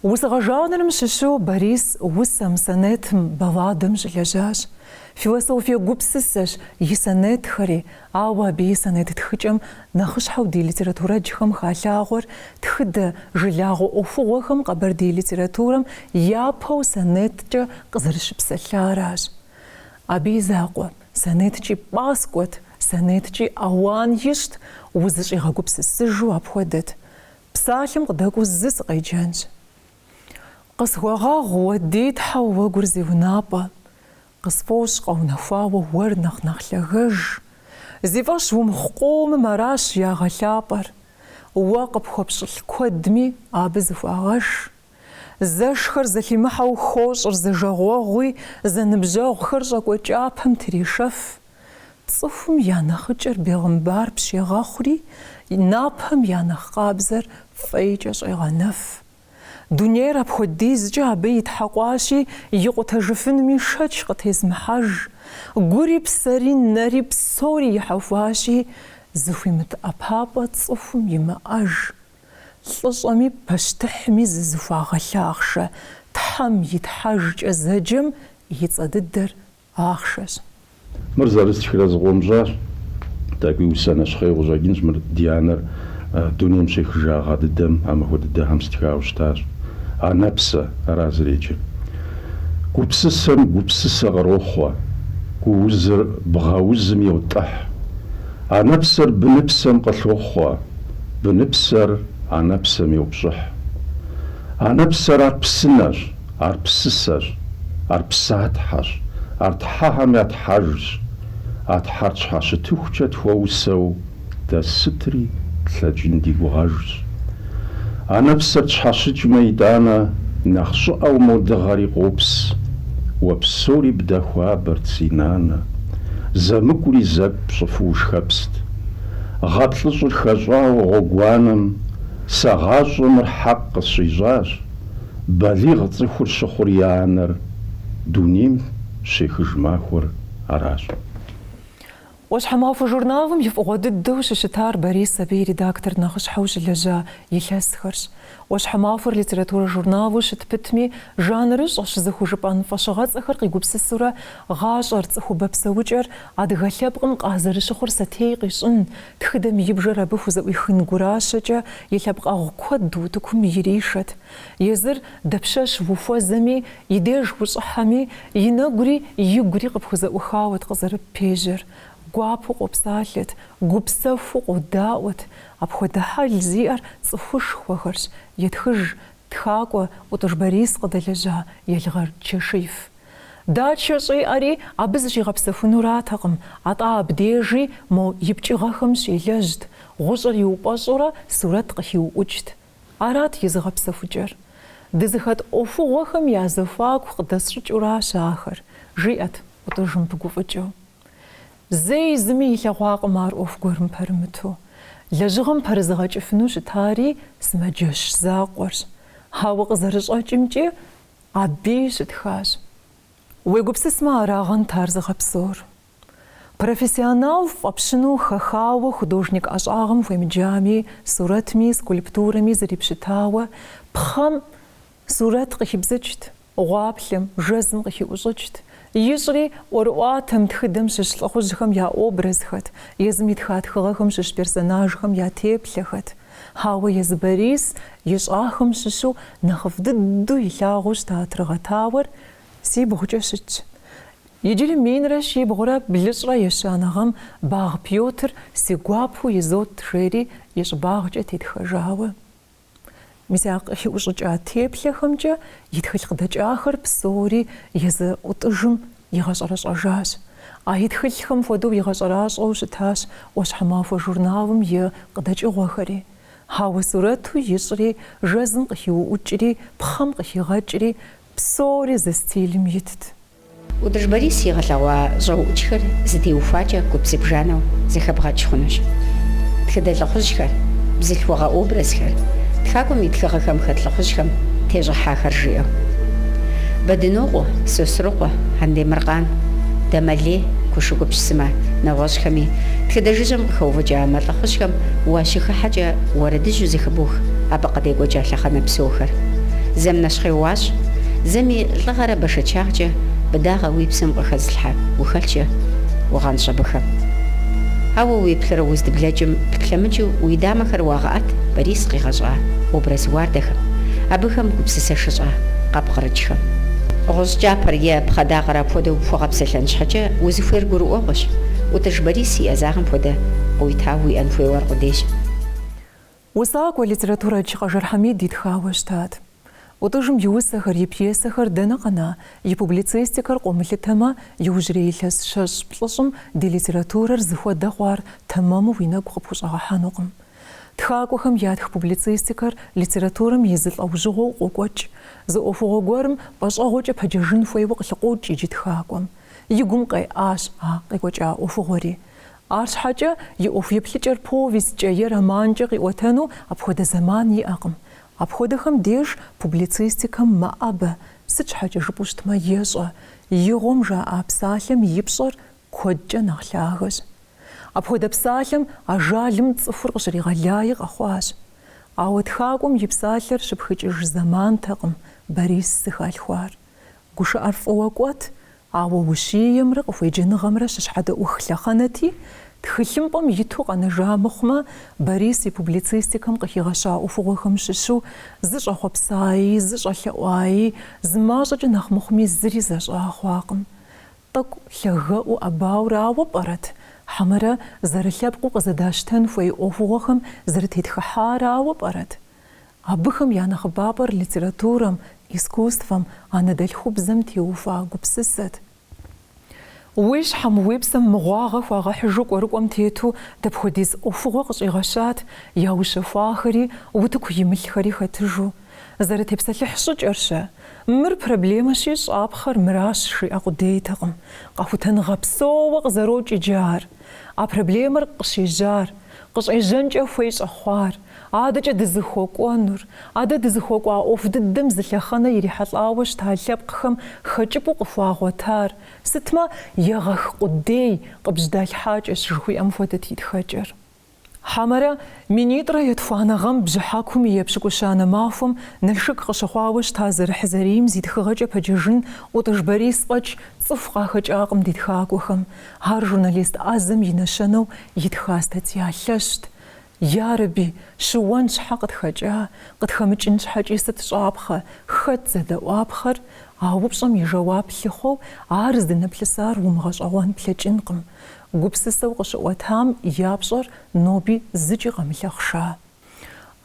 Усыгъэ жанрым щыщу Борис усэм, сонетым, балладэм щылэжьащ. Философие гупсысэщ и сонетхэри, ауэ абы и сонет тхыкӏэм нэхъыщхьэу ди литературэджхэм халъагъуэр тхыдэ, жылагъуэ ӏуэхугъуэхэм къэбэрдей литературэм япэу сонеткӏэ къызэрыщыпсэлъаращ. Абы и закъуэ, сонеткӏи пӏаскӏуэт, сонеткӏи ауан ищӏт, узыщӏигъэгупсысыжу апхуэдэт. Псалъэм къыдэкӏуэу зы сыкъеджэнщ. Къысхуэгъэгъу уэ ди Тхьэу уэгур зи унапӏэ, Къысфӏощӏ къэунэхуауэ уэр нэхъ нэхъ лъагэж. Зи фӏэщ умыхъу къомым аращ ягъэлъапӏэр, Уэ къыпхуэпщӏылӏ куэдми абы зыхуагъэш. Зэшхэр зэлъимыхьэу хощӏыр зэжагъуэгъуи, Зэныбжьэгъухэр щӏакӏуэ кӏапэм трешэф. Цӏыхум я нэхъыкӏэр бегъымбар пщегъэхъури, напэм я нэхъ къабзэр фӏейкӏэ щӏегъэнэф. Дунейр апхуэдизкӏэ абы итхьэкъуащи, икъутэжыфынуми шэч къытезмыхьэж. Гури псэри нэри псори ихьэхуащи, зыхуимыт ӏэпапӏэ цӏыхум имыӏэж. Лӏыщӏэми пащтыхьми зызыхуагъэлъахъшэ Тхьэм и тхьэжкӏэ зэджэм и цӏэ дыдэр ахъшэщ. Мыр зэрыстхрэ зыкъом щӏащ, тӏэкӏуи усэ нэщхъейуэ къыщӏэкӏынщ, мыр ди анэр дунейм щехыжа гъэ дыдэм, а махуэ дыдэхэм стхауэ щытащ. Анэпсэ, ара зэреджэр. Гупсысэм гупсысэ кърохъуэ, гуузыр бгъэузым йотӏыхь. Анэпсэр быныпсэм къылъохъуэ, быныпсэр анэпсэм йопщӏыхь. Анэпсэр ар псынэщ, Ар псысэщ, ар псатхьэщ, ар тхьэхэм я тхьэжщ. А тхьэр тщхьэщытыхукӏэ тхуэусэу дэ сытри тлъэкӏын ди гугъэжщ. Анэпсэр тщхьэщыкӏмэ итӏанэ нэхъ щӏыӏэу мо дыгъэри къопс. Уэ псори бдэхуабэрт, си нанэ, Зэмыкӏури зэкӏу пщӏыфу ушхэпст. Гъэ плӏыщӏыр хэщӏауэ гъуэгуанэм Сэ гъащӏэм мыр хьэкъ къысщищӏащ, Балигъ цӏыхур щыхъур и анэр Дунейм щехыж махуэр аращ. ӏуащхьэмахуэ журналым и фӏыгъуэ дыдэу щыщытар Борис абы и редактор нэхъыщхьэу щылэжьа илъэсхэрщ. ӏуащхьэмахуэр литературэ журналу щыт пытми, жанрыщӏэщ зыхужыпӏэн фӏэщыгъэцӏэхэр къигупсысурэ гъащӏэр, цӏыхубэ псэукӏэр адыгэ лъэпкъым къазэрыщыхъур сэтей къищӏын, тхыдэм и бжэр абы хузэӏуихын гуращэкӏэ и лъэпкъэгъу куэд утыкум иришэт. Езыр дапщэщ ухуэзэми, и деж ущӏыхьэми, и нэгури игури къыпхузэӏухауэт къызэрыппежьэр. Гуапэу къопсалъэт, гупсэхуу къодаӏуэт. Апхуэдэ хьэл зиӏэр цӏыхушхуэхэрщ, етхыж тхакӏуэ ӏутӏыж Борис къыдэлэжьа Елгъэр Чэшиф. Дачэ щӏиӏэри абы зыщигъэпсэхунуратэкъым, атӏэ абдежи мо и пкӏыгъэхэм щелэжьт, гъущӏыр иупӏэщӏурэ сурэт къыхиуӏукӏт. Арат и зыгъэпсэхукӏэр. Дызыхэт ӏуэхугъуэхэм я зэхуаку къыдэсщӏыкӏыуращ ахэр, жиӏэт ӏутӏыжым пыгуфӏыкӏыу. Зэи зыми илъэгъуакъым ар ӏуэху гуэрым пэрымыту. Лэжьыгъэм пэрызыгъэкӏыфыну щытари сымаджэщ закъуэрщ. Ауэ къызэрыщӏэкӏымкӏи, абыи щытхащ. Уегупсысмэ, арагъэнт ар зыгъэпсэур. Профессионал фӏэпщыну хэхауэ художник ӏэщӏагъэм хуемыджами, сурэтми скульптурэми зрипщытауэ, пхъэм сурэт къыхибзыкӏт, гъуаплъэм, жэзым къыхиӏущӏыкӏт. Ищӏри ӏуэрыӏуатэм, тхыдэм щыщ лӏыхъужьхэм я образхэт, езым итха тхыгъэхэм щыщ персонажхэм я теплъэхэт. Ауэ езы Борис ищӏахэм щыщу нэхъыфӏ дыдэу илъагъуу щыта Тыргъэтауэр сибгъукӏэ щытщ. Иджыри минрэ щибгъурэ блыщӏрэ ещанэ гъэм Багъ Пётр си гуапэу изот, жери и щӏыбагъкӏэ тетхэжауэ. Мис а къыхиӏущӏыкӏа теплъэхэмкӏэ и тхылъ къыдэкӏахэр псори езы ӏутӏыжым игъэщӏэрэщӏэжащ. А и тхылъхэм хуэдэу игъэщӏэращӏэу щытащ ӏуащхьэмахуэ журналым и къыдэкӏыгъуэхэри. Ауэ сурэту ищӏри, жэзым къыхиуӏукӏри, пхъэм къыхигъэкӏри, псори зы стилым итт. ӏутӏыж Борис игъэлъэгъуа щӏэуӏукӏхэр зытеухуакӏэ гуп зыбжанэу зэхэбгъэкӏ хъунущ. Тхыдэ лӏыхъужьхэр, бзылъхугъэ образхэр, тхакӏуэм и тхыгъэхэм хэт лӏыхъужьхэм тещӏыхьахэр жиӏэу. Бэдынокъуэ, Сосрыкъуэ, Андемыркъан, Дамэлей, Кушыкупщ сымэ, нэгъуэщӏхэми, тхыдэ жыжьэм къыхэувыкӏа мы лӏыхъужьхэм уащыхыхьэкӏэ уэрэдыжьу зэхыбох абы къыдекӏуэкӏа лъэхъэнэ псохэр. Зэм нэщхъей уащӏ, зэми лӏыгъэрэ бэшэчагъкӏэ быдагъэ уи псэм къыхэзылъхьэ гухэлъкӏэ угъэнщӏ абыхэм. Ауэ уеплърэ уздыблэкӏым плъэмыкӏыу уи дамэхэр уагъэӏэт Борис къигъэщӏа образ уардэхэм, абыхэм гупсысэ шыщӏа къапкърыкӏхэм. Гъущӏ кӏапэр е пхъэ дакъэр апхуэдэу пхуэгъэпсэлъэн щхьэкӏэ узыхуейр гурыӏуэгъуэщ, ӏутӏыж Борис и ӏэзагъэм хуэдэ къыуитауэ уиӏэн хуейуэ аркъудейщ. Усакӏуэ, литературэдж Къэжэр Хьэмид итхауэ щытат. ӏутӏыжым и усэхэр, и пьесэхэр дэнэ къэна, и публицистикэр къомылъытэмэ, иужьрей илъэс щэщӏ-плӏыщӏым ди литературэр зыхуэдэ хъуар тэмэму уи нэгу къыпхущӏэгъэхьэнукъым. Тхакӏуэхэм ятх публицистикэр литературэм и зы лӏэужьыгъуэу къокӏуэкӏ. Зы ӏуэхугъуэ гуэрым пӏэщӏэгъуэкӏэ пэджэжын хуейуэ къылъыкъуокӏ иджы тхакӏуэм. И гум къеӏащ а къекӏуэкӏа ӏуэхугъуэри. Арщхьэкӏэ и ӏуэху еплъыкӏэр повесткӏэ е романкӏэ къиӏуэтэну апхуэдэ зэман иӏэкъым. Апхуэдэхэм деж публицистикэм мэӏэбэ, сыт щхьэкӏэ жыпӏэу щытмэ, ещӏэ, игъуэм жаӏа псалъэм и пщӏэр куэдкӏэ нэхъ лъагэщ. Апхуэдэ псалъэм ажалым цӏыхур къыщригъэлаи къэхъуащ. Ауэ тхакӏуэм и псалъэр щыпхыкӏыж зэмантэкъым Борис зыхалъхуар. Гушыӏэр фӏыуэ кӏуэт, ауэ ущиемрэ къыхуеджэныгъэмрэ щыщхьэдэӏух лъэхъэнэти, тхылъымпӏэм иту къэнэжа мыхъумэ, Борис и публицистикэм къыхигъэща ӏуэхугъуэхэм щыщу зыщӏэхъуэпсаи, зыщӏэлъэӏуаи, зы мащӏэкӏэ нэхъ мыхъуми зыри зэщӏа хъуакъым. Тӏэкӏу лъагэӏуэу ӏэбауэрауэ пӏэрэт, хьэмэрэ зэрылъэпкъыу къызэдащтэн хуей ӏуэхугъуэхэм зэрытетхыхьарауэ пӏэрэт? Абыхэм я нэхъыбапӏэр литературэм, искусствэм, анэдэлъхубзэм теухуа гупсысэт. Уи щхьэм, уи псэм мыгъуагъэ хуагъэхьыжу кӏуэрыкӏуэм тету дапхуэдиз ӏуэхугъуэ къыщӏигъэщат, яущэхуахэри, утыку имылъхэри хэтыжу. Зэрытепсэлъыхь щӏыкӏэр-щэ? Мыр проблемэщи, щӏапхъэр мыращ жиӏэ къудейтэкъым. Къэхутэныгъэ псоуэ къызэрокӏ иджы ар. А проблемэр къыщежьар, къыщӏежьэнкӏэ хуей щӏэхъуар, адэкӏэ дызыхуэкӏуэнур, а дэ дызыхуэкӏуа ӏуэху дыдэм зы лъэхъэнэ ирихьэлӏауэ щыта лъэпкъхэм хэкӏыпӏэу къыхуагъуэтар, сытмэ, егъэх къудей къыбжьдалъхьакӏэщ жыхуиӏэм хуэдэт и тхэкӏэр. Хьэмэрэ, минитӏрэ етхуанэ гъэм бжьыхьэкум и епщыкӏущанэ махуэм Налшык къыщыхъуауэ щыта зэрыхьзэрийм зи тхыгъэкӏэ пэджэжын ӏутӏыж Борис фӏэкӏ цӏыху къахэкӏакъым ди тхакӏуэхэм. Ар журналист ӏэзэм и нэщэнэу итха статья лъэщт. Ярэби, щыуэн щхьэ къытхэкӏа, къытхэмыкӏын щхьэкӏи сыт щӏапхъэ, хэт зэдэӏуапхъэр? А упщӏэм и жэуап лъыхъуэу ар здынэплъысар умыгъэщӏэгъуэн плъэкӏынкъым. Гупсысэу къыщыӏуэтам я пщӏэр ноби зыкӏи къэмылъэхъша.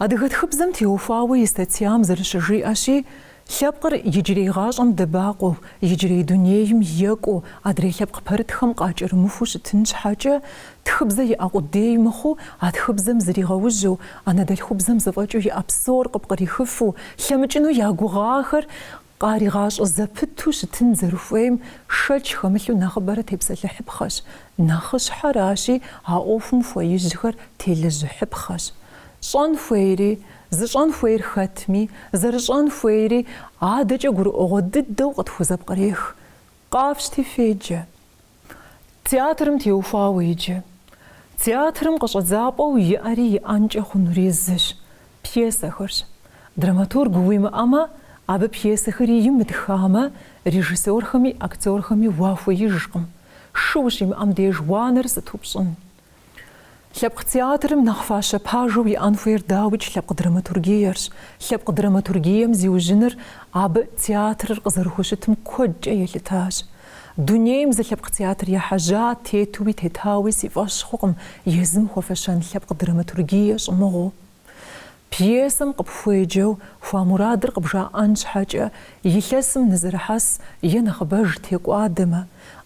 Адыгэ тхыбзэм теухуауэ и статьям зэрыщыжиӏэщи, лъэпкъыр иджырей гъащӏэм дэбакъуэу, иджырей дунейм екӏуу, адрей лъэпкъ пэрытхэм къакӏэрымыхуу щытын щхьэкӏэ, тхыбзэ иӏэ къудей мыхъуу, а тхыбзэм зригъэужьу, анэдэлъхубзэм зэфӏэкӏыу иӏэ псор къыпкърихыфу, лъэмыкӏыну я гугъахэр Къаригъащӏэ зэпыту щытын зэрыхуейм шэч хэмылъу нэхъыбэрэ тепсэлъыхьыпхъэщ, нэхъыщхьэращи, а ӏуэхум хуэижьхэр телэжьыхьыпхъэщ. Щӏэн хуейри, зыщӏэн хуейр хэтми, зэрыщӏэн хуейри адэкӏэ гурыӏуэгъуэ дыдэу къытхузэпкърех. Къафщти феджэ. Театрым теухуауэ иджы. Театрым къыщӏэдзапӏэу иӏэри иӏэнкӏэ хъунури зыщ, пьесэхэрщ. Драматург уимыӏэмэ, абы пьесэхэри имытхамэ, режиссерхэми актерхэми уахуеижкъым. Шы ущимыӏэм деж уанэр сыту пщӏын? Лъэпкъ театрым нэхъ фащэ пажэу иӏэн хуейр дауикӏ лъэпкъ драматургиерщ. Лъэпкъ драматургием зиужьыныр абы театрыр къызэрыхущытым куэдкӏэ елъытащ. Дунейм зы лъэпкъ театр ехьэжьа тетуи тетауи си фӏэщ хъукъым езым хуэфэщэн лъэпкъ драматургие щӏымыгъуу. Пьесэм къыпхуеджэу хуамурадыр къыбжаӏэн щхьэкӏэ илъэсым нызэрыхьэс е нэхъыбэж текӏуадэмэ,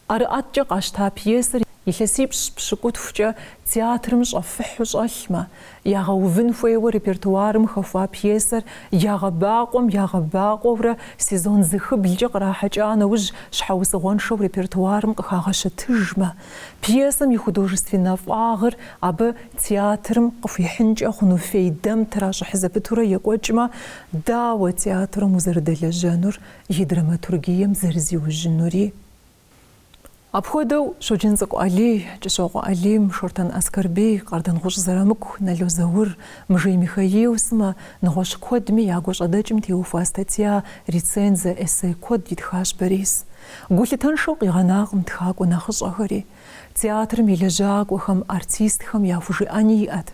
ӏэрыӏэткӏэ къащта пьесэр илъэсипщӏ-пщыкӏутхукӏэ театрым щӏэфыхьу щӏэлъмэ, ягъэувын хуейуэ репертуарым хэхуа пьесэр ягъэбакъуэм ягъэбакъуэурэ сезон зыхыблкӏэ кърахьэкӏа нэужь щхьэусыгъуэншэу репертуарым къыхагъэщэтыжмэ, пьесэм и художественнэ фӏагъыр абы Театрым къыхуихьынкӏэ хъуну фейдэм тращӏыхь зэпытурэ екӏуэкӏмэ, дауэ театрым узэрыдэлэжьэнур, и драматургием зэрызиужьынури? Апхуэдэу Щоджэнцӏыкӏу Алий, Кӏыщокъуэ Алим, Шортэн Аскэрбий, Къардэнгъущӏ Зырамыку, Нало Заур, Мыжей Михаил сымэ, нэгъуэщӏ куэдми я гуащӏэдэкӏым теухуа статья, рецензэ, эссе куэд итхащ Борис. Гулъытэншэу къигъэнакъым тхакӏуэ нэхъыщӏэхэри. Театрым и лэжьакӏуэхэм, артистхэм яхужиӏэни иӏэт.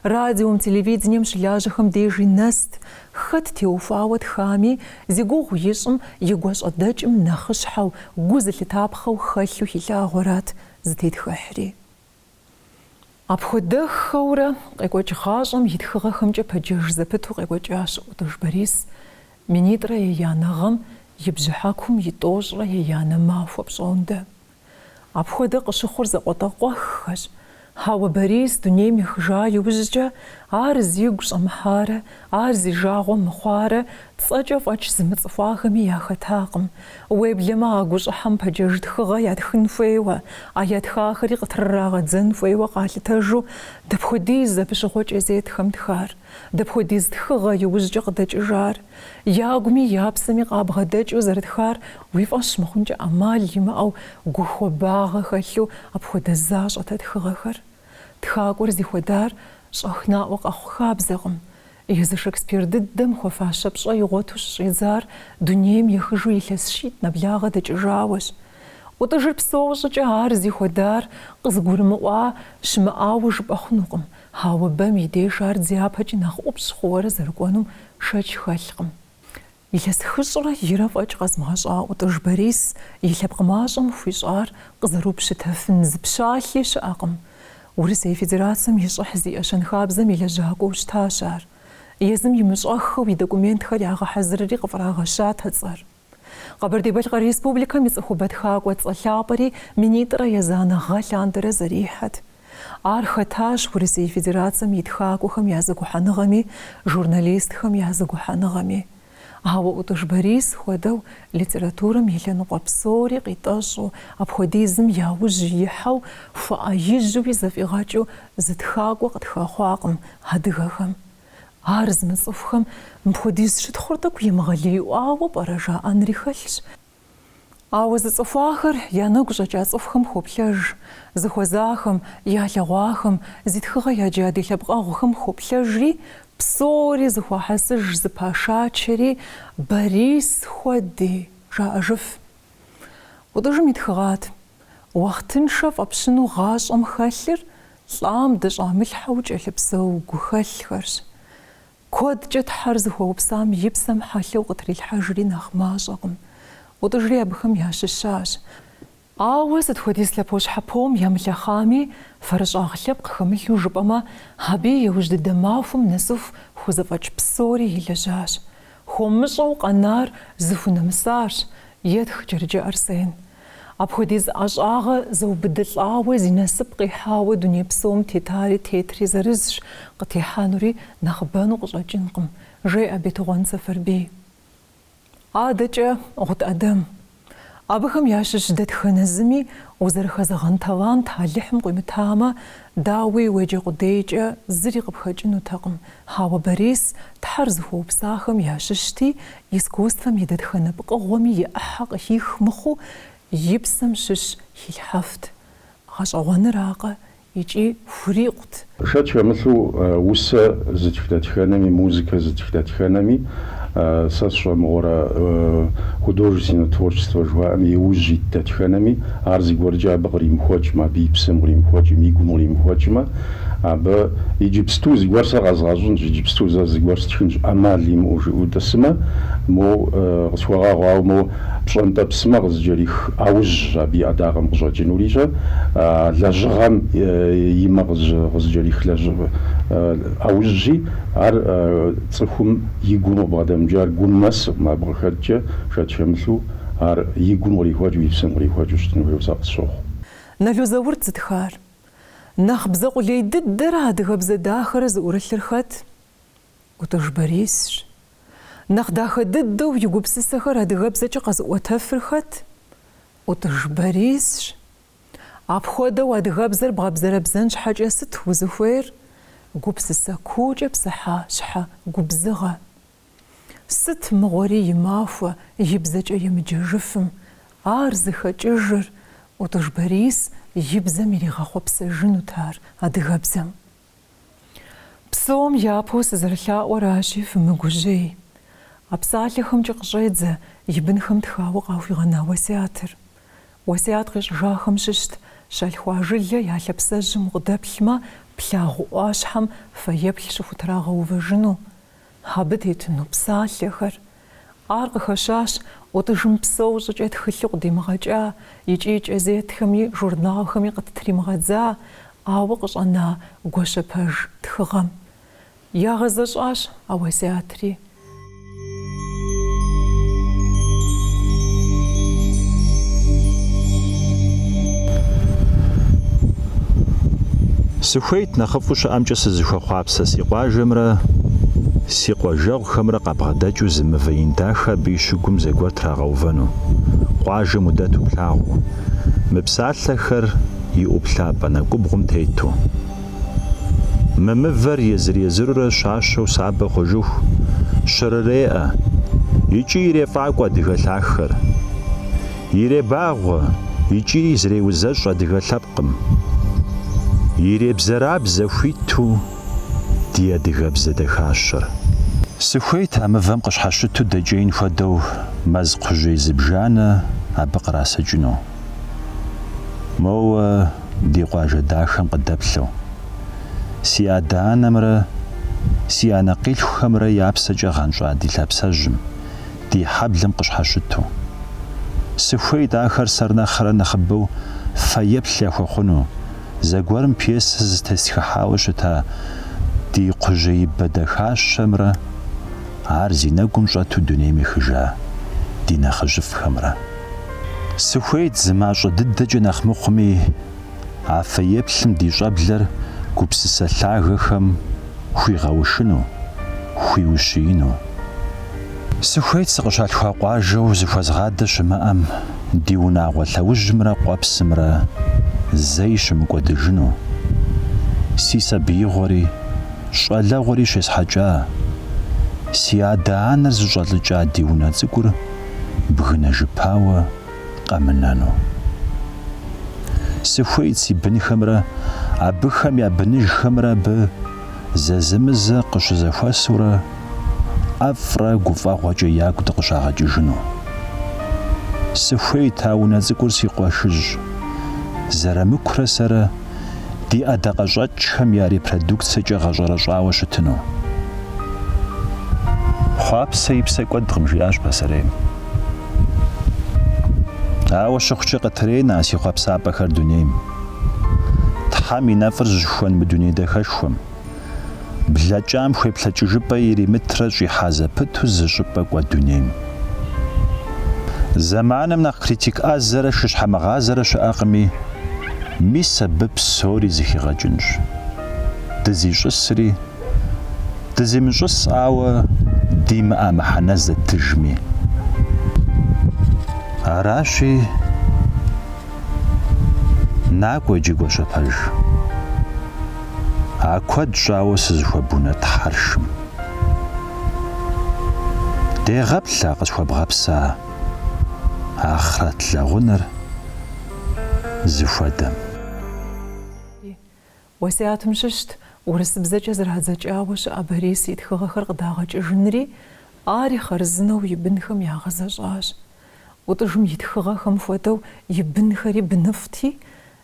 Радиом, телевидением щылажьэхэм дежи нэст, хэт теухуауэ тхами, зи гугъу ищӏым и гуащӏэдэкӏым нэхъыщхьэу, гу зылъытапхъэу хэлъу хилъагъуэрат зытетхыхьри. Апхуэдэххэурэ къекӏуэкӏ гъащӏэм и тхыгъэхэмкӏэ пэджэж зэпыту къекӏуэкӏащ ӏутӏыж Борис минитӏрэ еянэ гъэм и бжьыхьэкум и тӏощӏрэ еянэ махуэ пщӏондэ. Апхуэдэ къыщыхъур закъуэтӏакъуэххэщ. Ауэ Борис дунейм ехыжа иужькӏэ ар зигу щӏэмыхьарэ, ар зи жагъуэ мыхъуарэ цӏэкӏэ фӏэкӏ зымыцӏыхуахэми яхэтакъым. Уеблэмэ а гущӏыхьэм пэджэж тхыгъэ ятхын хуейуэ, а ятхахэри къытрырагъэдзэн хуейуэ къалъытэжу дапхуэдиз абы щыгъуэ кӏэзетхэм тхар, дапхуэдиз тхыгъэ иужькӏэ къыдэкӏыжар. Ягуми я псэми къабгъэдэкӏыу зэрытхар уи фӏэщ мыхъункӏэ ӏэмал имыӏэу гу хуабагъэ хэлъу апхуэдэ защӏэт а тхыгъэхэр. Тхакӏуэр зихуэдар щӏэх наӏуэ къэхъу хабзэкъым. Езы Шекспир дыдэм хуэфащэ пщӏэ игъуэту щыщӏидзар дунейм ехыжу илъэс щитӏ нэблагъэ дэкӏыжауэщ. ӏутӏыжыр псэу щӏыкӏэ ар зихуэдар къызыгурымыӏуа щымыӏауэ жыпӏэ хъунукъым. Ауэ бэм и деж ар дяпэкӏи нэхъ ӏупщӏ хъууэрэ зэрыкӏуэнум шэч хэлъкъым. Илъэс хыщӏрэ ирэ фӏэкӏ къэзмыгъэщӏа ӏутӏыж Борис и лъэпкъ мащӏэм хуищӏар къызэрупщытэфын зы пщалъи щыӏэкъым. Урысей Федерацэм и щӏыхь зиӏэ щэнхабзэм и лэжьакӏуэу щытащ ар. Езым имыщӏэххэу и документхэр ягъэхьэзырри къыфӏрагъэщат а цӏэр. Къэбэрдей-Балъкъэр Республикэм и цӏыхубэ тхакӏуэ цӏэ лъапӏэри минитӏрэ езанэ гъэ лъандэрэ зэрихьэт. Ар хэтащ Урысей Федерацэм и тхакӏуэхэм я зэгухьэныгъэми, журналистхэм я зэгухьэныгъэми. Ауэ ӏутӏыж Борис хуэдэу литературэм и лъэныкъуэ псори къитӏэщӏу, апхуэдизым я ужь ихьэу, хуэӏэижьуи зэфӏигъэкӏыу зы тхакӏуэ къытхэхъуакъым адыгэхэм. Ар зымыцӏыхухэм мыпхуэдиз щытхъур тӏэкӏу емыгъэлеиӏуауэ пӏэрэ жаӏэнри хэлъщ. Ауэ зыцӏыхуахэр я нэгу щӏэкӏа цӏыхухэм хоплъэж, зыхуэзахэм, ялъэгъуахэм, зи тхыгъэ яджа ди лъэпкъэгъухэм хоплъэжри, псори зэхуахьэсыж зэпашачэри, Борис хуэди, жаӏэжыф. ӏутӏыжым итхыгъат, Уахътыншэ фӏэпщыну гъащӏэм хэлъыр лӏам дыщӏамылъхьэу кӏэлъыпсэу гухэлъхэрщ. Куэдкӏэ Тхьэр зыхуэупсам и псэм хьэлъэу къытрилъхьэжри нэхъ мащӏэкъым. ӏутӏыжри абыхэм ящыщащ. Ауэ сыт хуэдиз лъэпощхьэпом ямылъэхъами, фэрыщӏагъ лъэпкъ хэмылъу жыпӏэмэ, абы и иужь дыдэ махуэм нэсыху хузэфӏэкӏ псори илэжьащ. Хуэмыщӏэу къэнар зыхунэмысарщ, етх Джэрыджэ Арсен. Апхуэдиз ӏэщӏагъэ зэубыдылӏауэ зи насып къихьауэ дуней псом тетари тетри зырызщ, къытехьэнури нэхъыбэну къыщӏэкӏынкъым, жеӏэ Бетыгъуэн Сэфарбий. Адэкӏэ Гъут ӏэдэм. Абыхэм ящыщ дэтхэнэ зыми узэрыхэзэгъэн талант Алыхьым къуимытамэ, дауи, уеджэ къудейкӏэ зыри къыпхэкӏынутэкъым, Ауэ Борис Тхьэр зыхуэупсахэм ящыщти, искусствэм и дэтхэнэ пкъыгъуэми и ӏыхьэ къыхих мыхъуу, и псэм щыщ хилъхьэфт. Гъэщӏэгъуэныракъэ, икӏи хурикъут. Шэч хэмылъу, усэ зытх дэтхэнэми, музыкэ зытх дэтхэнэми, сэ сщӏэ мыгъуэрэ художественнэ творчествэ жыхуаӏэм и ужь ит дэтхэнэми, ар зыгуэркӏэ абы къримыхуэкӏмэ, абы и псэм къримыхуэкӏым, и гум къримыхуэкӏмэ, Абы иджыпсту зыгуэр сэ къэзгъэщӏынщ, иджыпсту зэ зыгуэр стхынщ, ӏэмал имыӏэу жиӏэу тӏысмэ, моуэ къысхуэгъэгъу, ауэ моуэ пщӏэнтӏэпсымэ къызыкӏэрих ӏэужьщ абы и ӏэдакъэм къыщӏэкӏынури-щэ, лэжьыгъэм и мэ къызыкӏэрих ӏэужьщи, ар цӏыхум и гум къыбгъэдэмыкӏар гум нэсыркъым, абы къыхэкӏкӏэ, шэч хэмылъу, ар и гум кърихуэкӏыу, и псэм кърихуэкӏыу щытын хуейуэ сэ къысщохъу. Нало Заурт зытхар. Нэхъ бзэ къулей дыдэрэ адыгэбзэ дахэрэ зыӏурылъыр хэт? ӏутӏыж Борисщ. Нэхъ дахэ дыдэу и гупсысэхэр адыгэбзэкӏэ къэзыӏуэтэфыр хэт? ӏутӏыж Борисщ. Апхуэдэу адыгэбзэр бгъэбзэрэбзэн щхьэкӏэ сыт узыхуейр? Гупсысэ куукӏэ псыхьа щхьэ губзыгъэ. Сыт мыгъуэри и махуэ и бзэкӏэ емыджэжыфым, ар зыхэкӏыжыр, ӏутӏыж Борис и бзэм иригъэхъуэпсэжынут ар адыгэбзэм. Псом япэу сызэрылъаӏуэращи, фымыгужьей. А псалъэхэмкӏэ къыщӏедзэ и бынхэм тхауэ къахуигъэна уэсятыр. Уэсят къищӏыжахэм щыщт, щалъхуа жылэ я лъапсэжьым укъыдэплъмэ, плъагъу ӏуащхьэм фэеплъ щыхутрагъэувэжыну. Абы тетыну псалъэхэр. Ар къыхэщащ ӏутӏыжым псэу щӏыкӏэ тхылъу къыдимыгъэкӏа икӏи кӏэзетхэми журналхэми къыттримыгъэдза, ауэ къыщӏэна Гуащэпэж тхыгъэм. Ягъэзэщӏащ а уэсятри. Сыхуейт нэхъыфӏу щыӏэмкӏэ сызыхуэхъуапсэ си къуажэмрэ си къуажэгъухэмрэ къабгъэдэкӏыу зы мывэ ин дахэ абы и щыгум зэгуэр трагъэувэну, къуажэм удэту плъагъуу, мы псалъэхэр и ӏуплъапӏэ нэкӏубгъум тету. Мы мывэр езыр-езырурэ щащэу сабэ хъужыху щрыреӏэ икӏи ирефӏакӏуэ адыгэ лъахэр. Иребагъуэ икӏи зреузэщӏ адыгэ лъэпкъым. Иребзэрабзэ хуиту ди адыгэбзэ дахащэр. Сыхуейт а мывэм къыщхьэщыту дэкӏеин хуэдэу мэз кхъужьей зыбжанэ абы кърасэкӏыну. Моуэ ди къуажэ дахэм къыдэплъэу. Си адэ-анэмрэ си анэкъилъхухэмрэ я псэкӏэ гъэнщӏа ди лъапсэжьым, ди хьэблэм къыщхьэщыту. Сыхуейт ахэр сэр нэхърэ нэхъыбэу фэеплъ яхуэхъуну, зэгуэрым пьесэ зытестхыхьауэ щыта ди кхъужьеибэ дахащэмрэ ар зи нэгум щӏэту дунейм ехыжа ди нэхъыжьыфӏхэмрэ. Сыхуейт зы мащӏэ дыдэкӏэ нэхъ мыхъуми, а фэеплъым ди щӏэблэр гупсысэ лъагэхэм хуигъэушыну, хуиущиину. Сыхуейт сыкъыщалъхуа къуажэу зыхуэзгъадэ щымыӏэм ди унагъуэ лъэужьымрэ къуэпсымрэ зэи щымыкӏуэдыжыну. Си сабиигъуэри, щӏалэгъуэри щесхьэкӏа, си адэ-анэр зыщӏэлӏыкӏа ди унэ цӏыкӏур бгынэжыпауэ къэмынэну. Сыхуейт си бынхэмрэ абыхэм я быныжхэмрэ абы зэзэмызэ къыщызэхуэсурэ ӏэфӏрэ гуфӏэгъуэкӏэ ягу дыкъыщагъэкӏыжыну. Сыхуейт а унэ цӏыкӏур си къуэшыжь Зэрамыкурэ сэрэ ди ӏэдакъэщӏэкӏхэм я репродукцэкӏэ гъэщӏэрэщӏауэ щытыну. Хъуапсэ и псэ кӏуэдкъым, жиӏащ пасэрейм. Ауэ щыхъукӏэ къытренэ а си хъуэпсапӏэхэр дунейм. Тхьэм и нэфӏыр зыщыхуэн мы дуней дахэшхуэм. Блэкӏам хуеплъэкӏыжыпӏэ иримытрэ щӏихьа зэпыту зы щӏыпӏэ кӏуэ дунейм. Зэманым нэхъ критик ӏэзэрэ шыщхьэмыгъазэрэ щыӏэкъыми, мис абы псори зэхигъэкӏынщ. Дызищӏысри, дызимыщӏысӏауэ димыӏэ мыхьэнэ зэттыжми. Аращи. Накӏуэ иджы, Гуащэпэж. А куэд щӏауэ сызыхуэбунэтӏ хьэршым. Дегъэплъ а къысхуэбгъэпса ахърэт лэгъунэр зыхуэдэм. Уэсятым щыщт урысыбзэкӏэ зэрадзэкӏауэ щыӏэ Борис и тхыгъэхэр къыдагъэкӏыжынри, ари хъарзынэу и бынхэм ягъэзэщӏащ. ӏутӏыжым и тхыгъэхэм хуэдэу и бынхэри быныфӏти,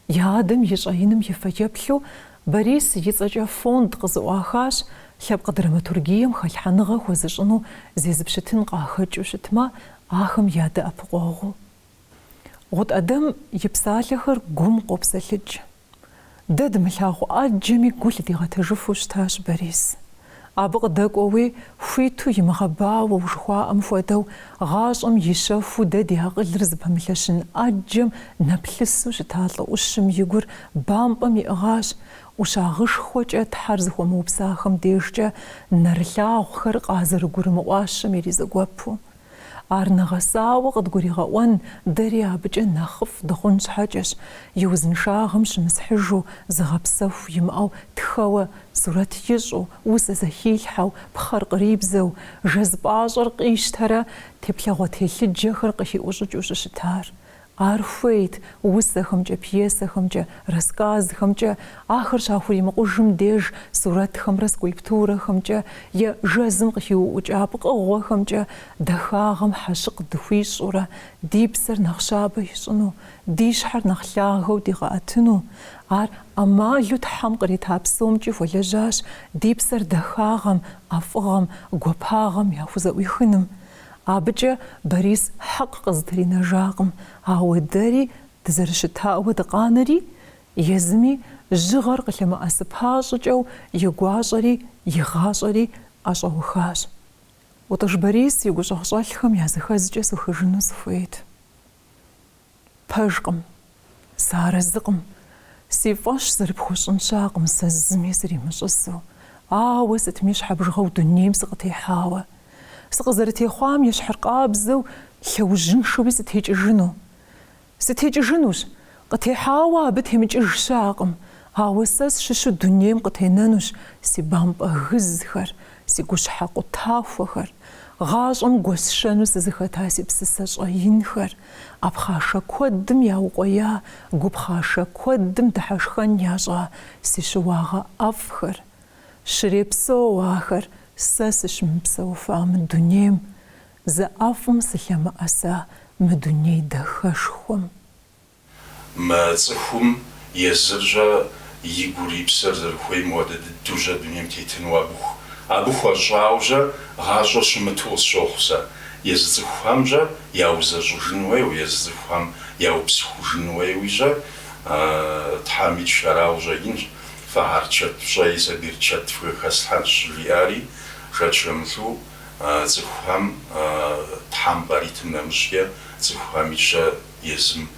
я адэм и щӏэиным и фэеплъу Борис и цӏэкӏэ фонд къызэӏуахащ, лъэпкъ драматургием хэлъхьэныгъэ хуэзыщӏыну зезыпщытын къахэкӏыу щытмэ, ахэм я дэӏэпыкъуэгъуу. Гъут ӏэдэм и псалъэхэр гум къопсэлъыкӏ. Дэ дымылъагъу ӏэджэми гу лъыдигъэтэжыфу щытащ Борис. Абы къыдэкӏуэуи, хуиту имыгъэбауэу жыхуаӏэм хуэдэу, гъащӏэм и щэхуу дэ ди акъылыр зыпэмылъэщын ӏэджэм нэплъысу щыта лӏы ӏущым и гур бампӏэм иӏыгъащ, ӏущагъышхуэкӏэ Тхьэр зыхуэмыупсахэм дежкӏэ нэрылъагъухэр къазэрыгурымыӏуащэм иризэгуэпу. Ар нэгъэсауэ къыдгуригъэӏуэн дэри абыкӏэ нэхъыфӏ дыхъун щхьэкӏэщ, и узыншагъэм щымысхьыжу, зыгъэпсэху имыӏэу тхэуэ, сурэт ищӏу, усэ зэхилъхьэу, пхъэр кърибзэу, жэз пӏащӏэр къищтэрэ теплъэгъуэ телъыджэхэр къыхиӏущӏыкӏыу щыщытар. Ар хуейт усэхэмкӏэ, пьесэхэмкӏэ, рассказхэмкӏэ, ахэр щахуримыкъужым деж сурэтхэмрэ скульптурэхэмкӏэ е жэзым къыхиуӏукӏа пкъыгъуэхэмкӏэ дахагъэм хьэщыкъ дыхуищӏурэ ди псэр нэхъ щабэ ищӏыну, ди щхьэр нэхъ лъагэу дигъэӏэтыну. Ар ӏэмалу Тхьэм кърита псомкӏи хуэлэжьащ ди псэр дахагъэм, ӏэфӏыгъэм, гуапагъэм яхузэӏуихыным. Абыкӏэ Борис хьэкъ къызытринэжакъым, ауэ дэри дызэрыщытауэ дыкъанэри, езыми жьыгъэр къылъэмыӏэсыпа щӏыкӏэу и гуащӏэри и гъащӏэри ӏэщӏэухащ. ӏутӏыж Борис и гущӏэгъщӏэлъхэм языхэзкӏэ сухыжыну сыхуейт. Пэжкъым. Сыарэзыкъым. Си фӏэщ зэрыпхуэщӏын щыӏэкъым сэ зыми сримыщӏысу, ауэ сытми щхьэбжыгъэу дунейм сыкъытехьауэ. Сыкъызэрытехъуам ещхьыркъабзэу лъэужьыншэуи сытекӏыжыну. Сытекӏыжынущ, къытехьауэ абы темыкӏыж щыӏэкъым, ауэ сэ сщыщу дунейм къытенэнущ си бампӏэ гызхэр, си гущхьэ къутахуэхэр, гъащӏэм гуэсшэну сызыхэта си псысэ щӏэинхэр. ӏэ пхъашэ куэдым яукъуея, гу пхъашэ куэдым дыхьэшхэн ящӏа си щыуагъэ ӏэфӏхэр. Щрепсэу ахэр сэ сыщымыпсэуфа мы дунейм, зы ӏэфӏым сылъэмыӏэса мы дуней дахэшхуэм. Мы цӏыхум езыр-щэ и гур, и псэр зэрыхуейм хуэдэ дыдэу-щэ дунейм тетыну абы абы хуэщӏауэ-щэ гъащӏэр щымыту къысщохъу сэ. Езы цӏыхухэм-щэ яузэщӏыжын хуейуэ, езы цӏыхухэм яубзыхужын хуейуи-щэ Тхьэмикӏ арауэ къыщӏэкӏынщ, фэ хьэрычэт фщӏэи, сэ берычэт фхухэслъхьэнщ щӏыжиӏари, шэч хэмылъу цӏыхухэм Тхьэм къаритым нэмыщӏкӏэ цӏыхухэми-щэ Езым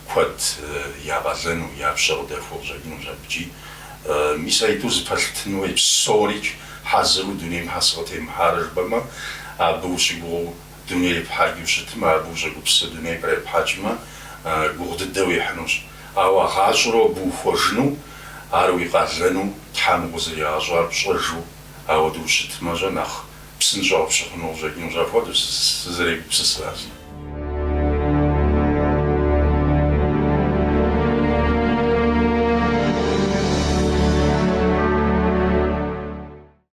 куэд я къалэну, я пщэ къыдэхуэу къыщӏэкӏынущ абыкӏи. Мис аитӏу зэпэлъытын хуей псорикӏ хьэзыру дунейм щхьэ сыкъытемыхьарэ жыпӏэмэ, Абы ущыгугъыу дунейр епхьэкӏыу щытмэ, абы ущӏэгупсысу дунейр кърепхьэкӏмэ, гугъу дыдэ уехьынущ. Ауэ гъащӏэру абы ухуэжыну, ар уи къалэну Тхьэм укъызэригъэщӏар пщӏэжу ауэдэу ущытмэ-щэ, нэхъ псынщӏэ къыпщыхъуну къыщӏэкӏынущ. Апхуэдэу сызэрегупсысыр.